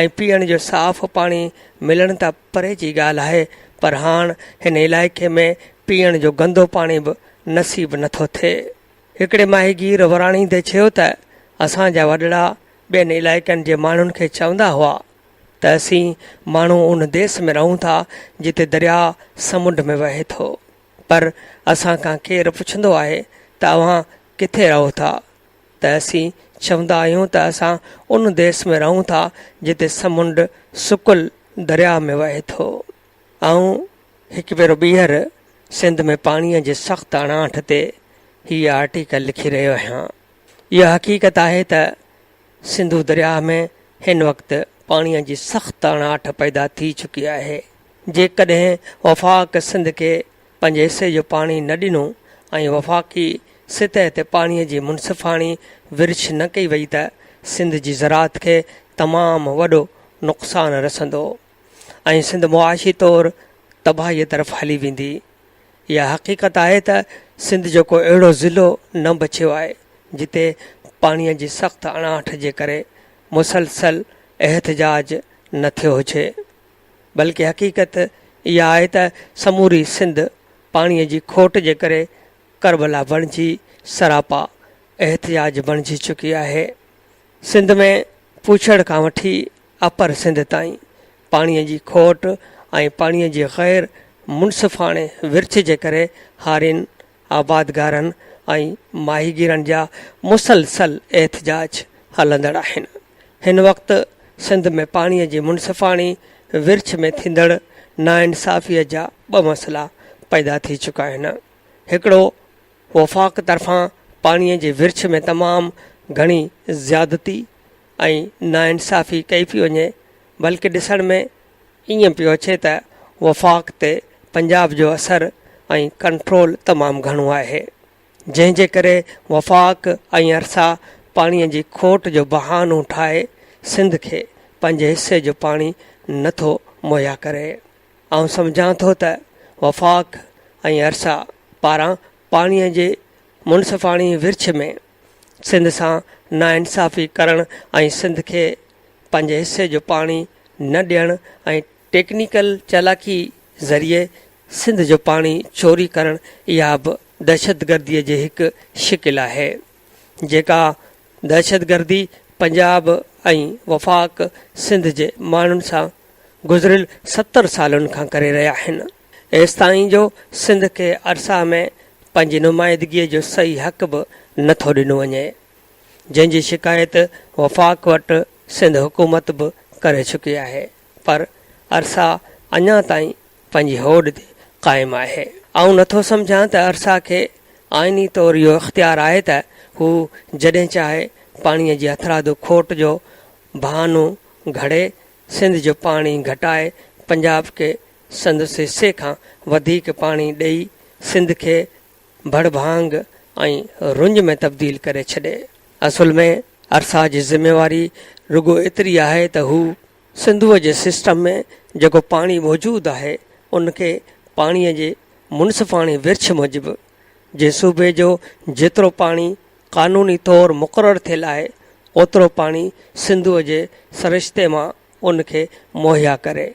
۽ پيئڻ جو صاف پاڻي ملڻ ته پري جي ڳالهه آهي پر هاڻ هن علائقي ۾ پيئڻ جو گندو پاڻي به نصيب نٿو ٿئي. هڪڙي ماهيگير وراڻيندي چيو ته اسان جا وڏڙا ٻين علائقن جي ماڻهن کي چوندا هئا ته اسين ماڻهو ان ديس ۾ رهون ٿا جتي درياء سمنڊ ۾ وهي ٿو پر اسان کان ڪير پڇندو آهي ته اوهان ڪٿي رهو ٿا ته اسين چوندا آهيون ته اسان ان ديس ۾ رهون ٿا جتي سمنڊ سڪل درياء ۾ وهي ٿو. آئون هڪ ڀيرو ٻيهر سنڌ ۾ پاڻيء جي سخت اڻاٺ تي هيء آرٽيڪل لکي رهيو آهيان. اها حقيقت آهي ته سنڌو درياهه ۾ هن وقت پاڻيء جي سخت اڻاٺ پيدا ٿي چڪي آهي. جيڪڏهن وفاق سنڌ کي پنهنجي حصي جو پاڻي نه ڏنو ۽ وفاقي سطح تي پاڻي جي منصفاڻي ورڇ نه ڪئي وئي ته سنڌ جي زراعت کي تمام وڏو نقصان رسندو ۽ سنڌ معاشي طور تباهيء طرف هلي ويندي. اها حقيقت آهي ته سنڌ جو ڪو اهڙو ضلعو نه بچيو آهي جتي پاڻي جي سخت اڻاٺ جي ڪري مسلسل احتجاج نه ٿيو هجي بلڪه حقيقت اها آهي ته سموري سنڌ پاڻي جي کوٽ جي ڪري ڪربلا بڻجي سراپا احتجاج بڻجي چڪي آهي. سنڌ ۾ پوڇڙ کان وٺي اپر سنڌ تائين پاڻي جي کوٽ ۽ پاڻي جي غير منصفاڻي ورڇ جي ڪري هارين، آبادگارن ۽ ماهيگيرن جا مسلسل احتجاج هلندڙ آهن. هن وقت سنڌ ۾ پاڻي جي منصفاڻي ورڇ ۾ ٿيندڙ ناانصافي جا ٻه مسئلا پيدا ٿي چڪا آهن. هڪڙو وفاق طرفان پاڻي جي ورڇ ۾ تمام گهڻي زيادتي ۽ ناانصافي ڪئي پئي وڃي بلڪه ڏسڻ ۾ ائين پيو اچي ته وفاق تي پنجاب جو اثر ۽ ڪنٽرول تمام گهڻو آهي جنهن جي ڪري وفاق ۽ ارسا پاڻي جي کوٽ جو بهانو ٺاهي سنڌ کي پنهنجي حصي جو پاڻي نه ٿو مهيا ڪري. آئون سمجهان ٿو ته وفاق ۽ ارسا پاران پاڻي جي منصفاڻي ورڇ ۾ سنڌ سان ناانصافي ڪرڻ ۽ سنڌ کي پنهنجي حصي جو پاڻي نه ڏيڻ ۽ ٽيڪنيڪل چالاڪي ذريعي سنڌ جو پاڻي چوري ڪرڻ اها به دهشتگردي جي هڪ شڪل آهي جيڪا دهشتگردي پنجاب ۽ وفاق سنڌ جي ماڻهن سان گذريل 70 سالن کان ڪري رهيا آهن ايستائين جو سنڌ کي ارسا ۾ پنهنجي نمائندگي جو صحيح حق به نه ٿو ڏنو وڃي جنهن جي شڪايت وفاق وٽ سنڌ حڪومت به ڪري چڪي آهي پر ارسا اڃا تائين پنهنجي هوڏ تي قائم آهي. آئون نه ٿو سمجهان ته ارسا کي آئيني طور اهو اختيار آهي ته هو جڏهن چاهي پاڻي جي هٿرادو کوٽ جو بهانو گهڙي سنڌ جو پاڻي گهٽائي پنجاب کي سندس حصي کان وڌيڪ پاڻي ڏئي سنڌ کي ڀڙڀانگ ۽ رڃ ۾ تبديل ڪري ڇڏي. اصل ۾ ارسا جي ذميواري رڳو ايتري آهي ته هو سنڌوء جي سسٽم ۾ جيڪو پاڻي موجود آهي ان کي پاڻيء جي منصفاڻي ورڇ موجب جنهن صوبي جو جيترو پاڻي قانوني طور مقرر ٿيل آهي اوترو پاڻي سنڌوء جي سرشتي مان ان کي مهيا ڪري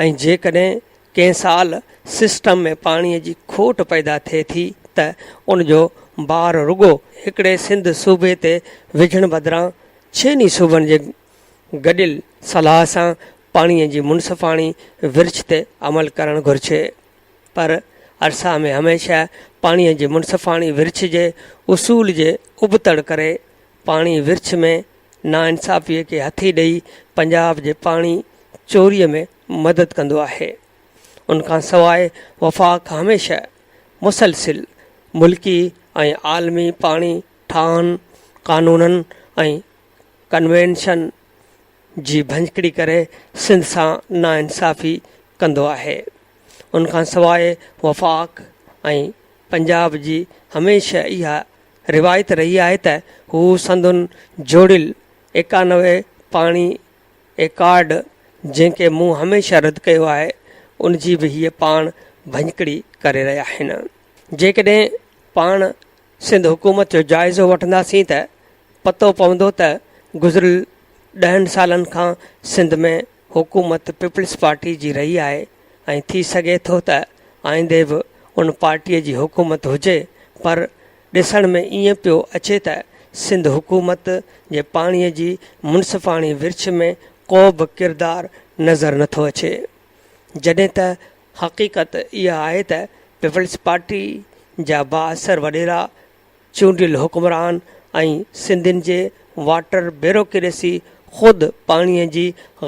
۽ جيڪڏهن ڪنهن سال سسٽم ۾ پاڻيء جي کوٽ پيدا ٿئي ٿي ته ان جو بار رڳو هڪڙي سنڌ صوبي تي وجهڻ بدران ڇهن ئي صوبن جي گڏيل صلاح سان پاڻيء جي منصفاڻي ورڇ تي عمل ڪرڻ گهرجي پر ارسا ۾ هميشه پاڻيء جي منصفاڻي ورڇ جي اصول جي ابتڙ ڪري پاڻي ورڇ ۾ ناانصافيء کي هٿي ڏئي پنجاب جي پاڻي چوريء ۾ مدد ڪندو آهي. ان کان سواء وفاق هميشه مسلسل ملڪي ۽ عالمي پاڻي ٺاهن، قانونن ۽ ڪنوينشن جي ڀڃڪڙي ڪري سنڌ سان ناانصافي ڪندو آهي. ان کان سواء وفاق ۽ پنجاب جي هميشه اها روايت رهي آهي ته هو سندن جوڙيل 91 پاڻي ايڪارڊ جنهن کي مون هميشه رد ڪيو آهي ان جي به هيء پاڻ ڀڃڪڙي ڪري رهيا آهن. جيڪڏهن پاڻ سنڌ حڪومت جو جائزو وٺنداسين ته پتو پوندو ته گذريل ڏهن سالن کان سنڌ ۾ حڪومت پيپلز پارٽي جي رهي آهي ۽ ٿي سگهي ٿو ته آئيندي به ان پارٽي جي حڪومت هجي پر ڏسڻ ۾ ائين پيو اچي ته سنڌ حڪومت جي پاڻي جي منصفاڻي ورڇ ۾ ڪو به ڪردار نظر نٿو اچي جڏهن ته حقيقت اها آهي ته پيپلز پارٽي جا بااثر وڏيرا، چونڊيل حڪمران ۽ سنڌين جي واٽر بيروڪريسي خود پاڻي جي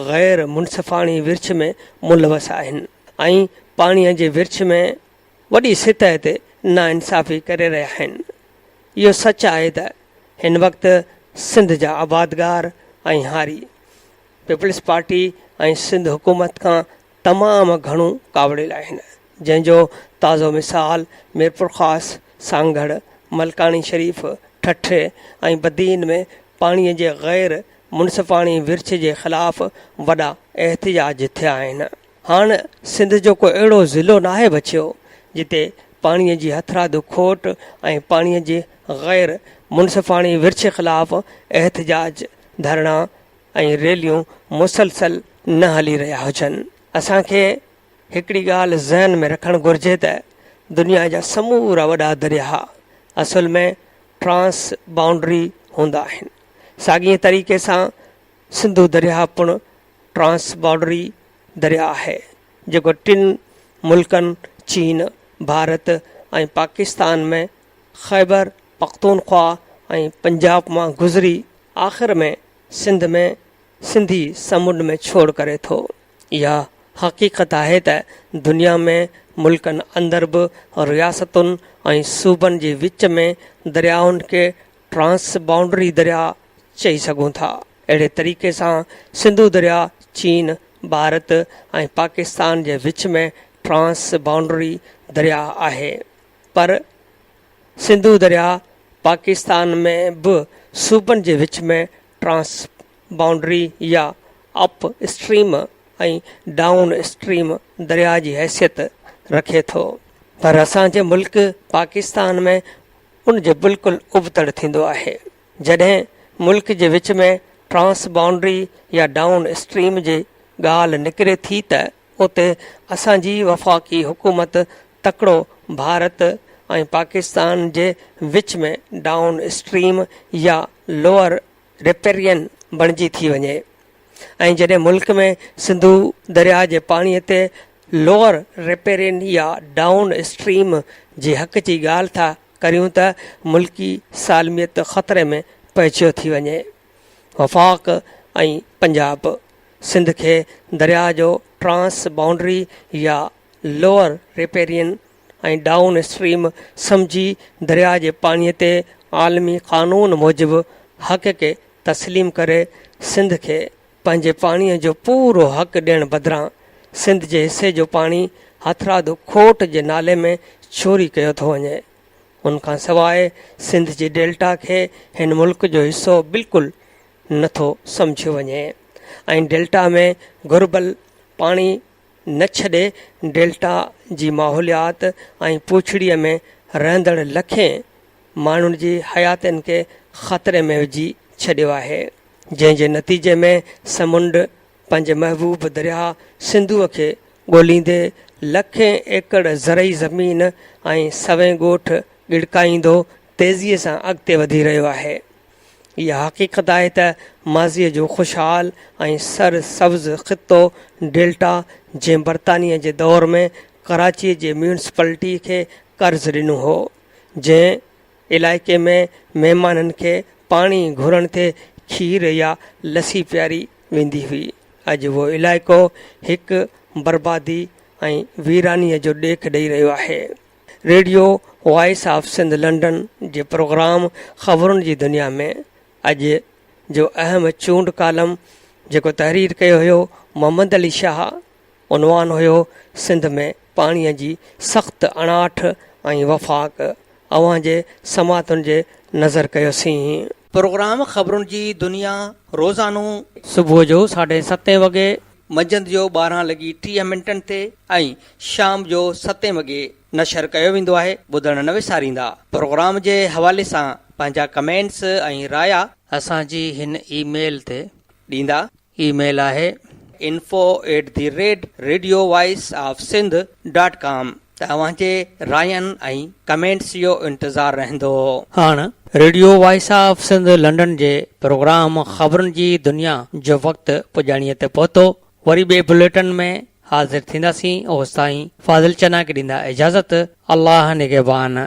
غير منصفاڻي ورڇ ۾ ملوث آهن ۽ پاڻي جي ورڇ ۾ وڏي سطح تي ناانصافي ڪري رهيا آهن. اهو سچ آهي ته هن وقت سنڌ جا آبادگار ۽ هاري پيپلز پارٽي ۽ سنڌ حڪومت کان تمام گهڻو ڪاوڙيل آهن، جنهن جو تازو مثال ميرپورخاص، سانگهڙ، ملڪاڻي شريف، ٺٽي ۽ بدين ۾ پاڻي جي غير منصفاڻي ورڇ جي خلاف وڏا احتجاج ٿيا آهن. هاڻ سنڌ جو ڪو اهڙو ضلعو ناهي بچيو جتي پاڻي جي هٿرادو کوٽ ۽ پاڻي جي غير منصفاڻي ورڇ خلاف احتجاج، ڌرڻا ۽ ريليون مسلسل نه هلي رهيا هجن. اسان کي هڪڙي ڳالهه ذهن ۾ رکڻ گهرجي ته دنيا جا سمورا وڏا درياهه اصل ۾ ٽرانس بائونڊري هوندا آهن. ساڳئي طريقي سان سنڌو درياهه پڻ ٽرانس بارڊري درياء آهي، جيڪو ٽن ملڪن چين، ڀارت ۽ پاڪستان ۾ خيبر پختونخوا ۽ پنجاب مان گذري آخر ۾ سنڌ ۾ سنڌي سمنڊ ۾ ڇوڙ ڪري ٿو. اها حقيقت آهي ته دنيا ۾ ملڪن اندر به رياستن ۽ صوبن جي وچ ۾ دريائن کي ٽرانس بائونڊري درياء چئي سگهون ٿا. اهڙي طريقي سان سنڌو درياء چين، ڀارت ۽ پاڪستان جي وچ ۾ ٽرانس بائونڊري درياء آهي پر سنڌو درياء پاڪستان ۾ به صوبن جي وچ ۾ ٽرانس بائونڊري يا اپ اسٽريم ۽ ڊائون اسٽريم درياء جي حيثيت رکي ٿو پر اسان جي ملڪ پاڪستان ۾ ان جي بلڪل ابتڙ ٿيندو آهي. جڏهن ملڪ جي وچ ۾ ٽرانس بائونڊري يا ڊائون اسٽريم جي ڳالهه نڪري ٿي ته اتي اسان جي وفاقي حڪومت تڪڙو ڀارت ۽ پاڪستان جي وچ ۾ ڊائون اسٽريم يا لوئر ريپيرين بڻجي ٿي وڃي ۽ جڏهن ملڪ ۾ سنڌو درياهه جي پاڻي تي لوئر ريپيرين يا ڊائون اسٽريم جي حق جي ڳالهه ٿا ڪريون ته ملڪي سالميت خطري ۾ پئجيو ٿي وڃي. وفاق ۽ پنجاب سنڌ کي درياهه جو ٽرانس بائونڊري يا لوئر ريپيرين ۽ ڊائون اسٽريم سمجهي درياهه جي پاڻي تي عالمي قانون موجب حق کي تسليم ڪري سنڌ کي پنهنجي پاڻي جو پورو حق ڏيڻ بدران سنڌ جي حصي جو پاڻي هٿرادو کوٽ جي نالي ۾ چوري ڪيو ٿو وڃي. ان کان سواء سنڌ جي ڊيلٽا کي هن ملڪ جو حصو بلڪل نه ٿو سمجهيو وڃي ۽ ڊيلٽا ۾ گهربل پاڻي نه ڇڏي ڊيلٽا جي ماحوليات ۽ پوڇڙيء ۾ رهندڙ لکين ماڻهن جي حياتين کي خطري ۾ وجهي ڇڏيو آهي. جنهن جي نتيجي ۾ سمنڊ پنهنجي محبوب درياهه سنڌوء کي ڳوليندي لکين ايڪڙ زرعي زمين ۽ سوين ڳوٺ ڳڙڪائيندو تيزيء سان اڳتي وڌي رهيو آهي. اها حقيقت آهي ته ماضيء جو خوشحال ۽ سر سبز خطو ڊيلٽا جنهن برطانيه جي دور ۾ ڪراچيء جي ميونسپلٽي کي قرض ڏنو هو، جنهن علائقي ۾ مهمانن کي پاڻي گهرڻ تي کير يا لسي پياري ويندي هئي. اڄ اهو علائقو هڪ بربادي ۽ ويرانيء جو ڏيک ڏئي رهيو آهي. Radio voice of Sindh London جي پروگرام خبرن جي دنيا ۾ اڄ جو اهم چونڊ ڪالم جيڪو تحرير ڪيو هيو محمد علي شاهه عنوان هيو سنڌ ۾ پاڻيء جي سخت اڻاٺ ۽ وفاق اوهان جي سماعتن جي نظر ڪيوسين. پروگرام خبرن جي دنيا روزانو. صبح جو ساڍي ستين وڳي. منجهند جو 12 لڳي 30 منٽن تي ۽ شام جو ستين وڳي نشر ڪيو ويندو آهي ٻڌڻ نه وساريندا پروگرام جي حوالي سان پنهنجا ڪمينٽس ۽ رايا. اسان جي هن اي ميل تي. ڏيندا. اي ميل آهي. Info at the rate radio voice of Sindh dot com ته اوهان جي راين ۽ ڪمينٽس جو انتظار رهندو. هاڻ radio voice of Sindh London جي پروگرام خبرن جي دنيا جو وقت پڄاڻيء تي پهتو. وري ٻئي بليٽن ۾ حاضر ٿينداسين اوستائين فاضل چنا کي ڏيندا اجازت. الله نگهبان.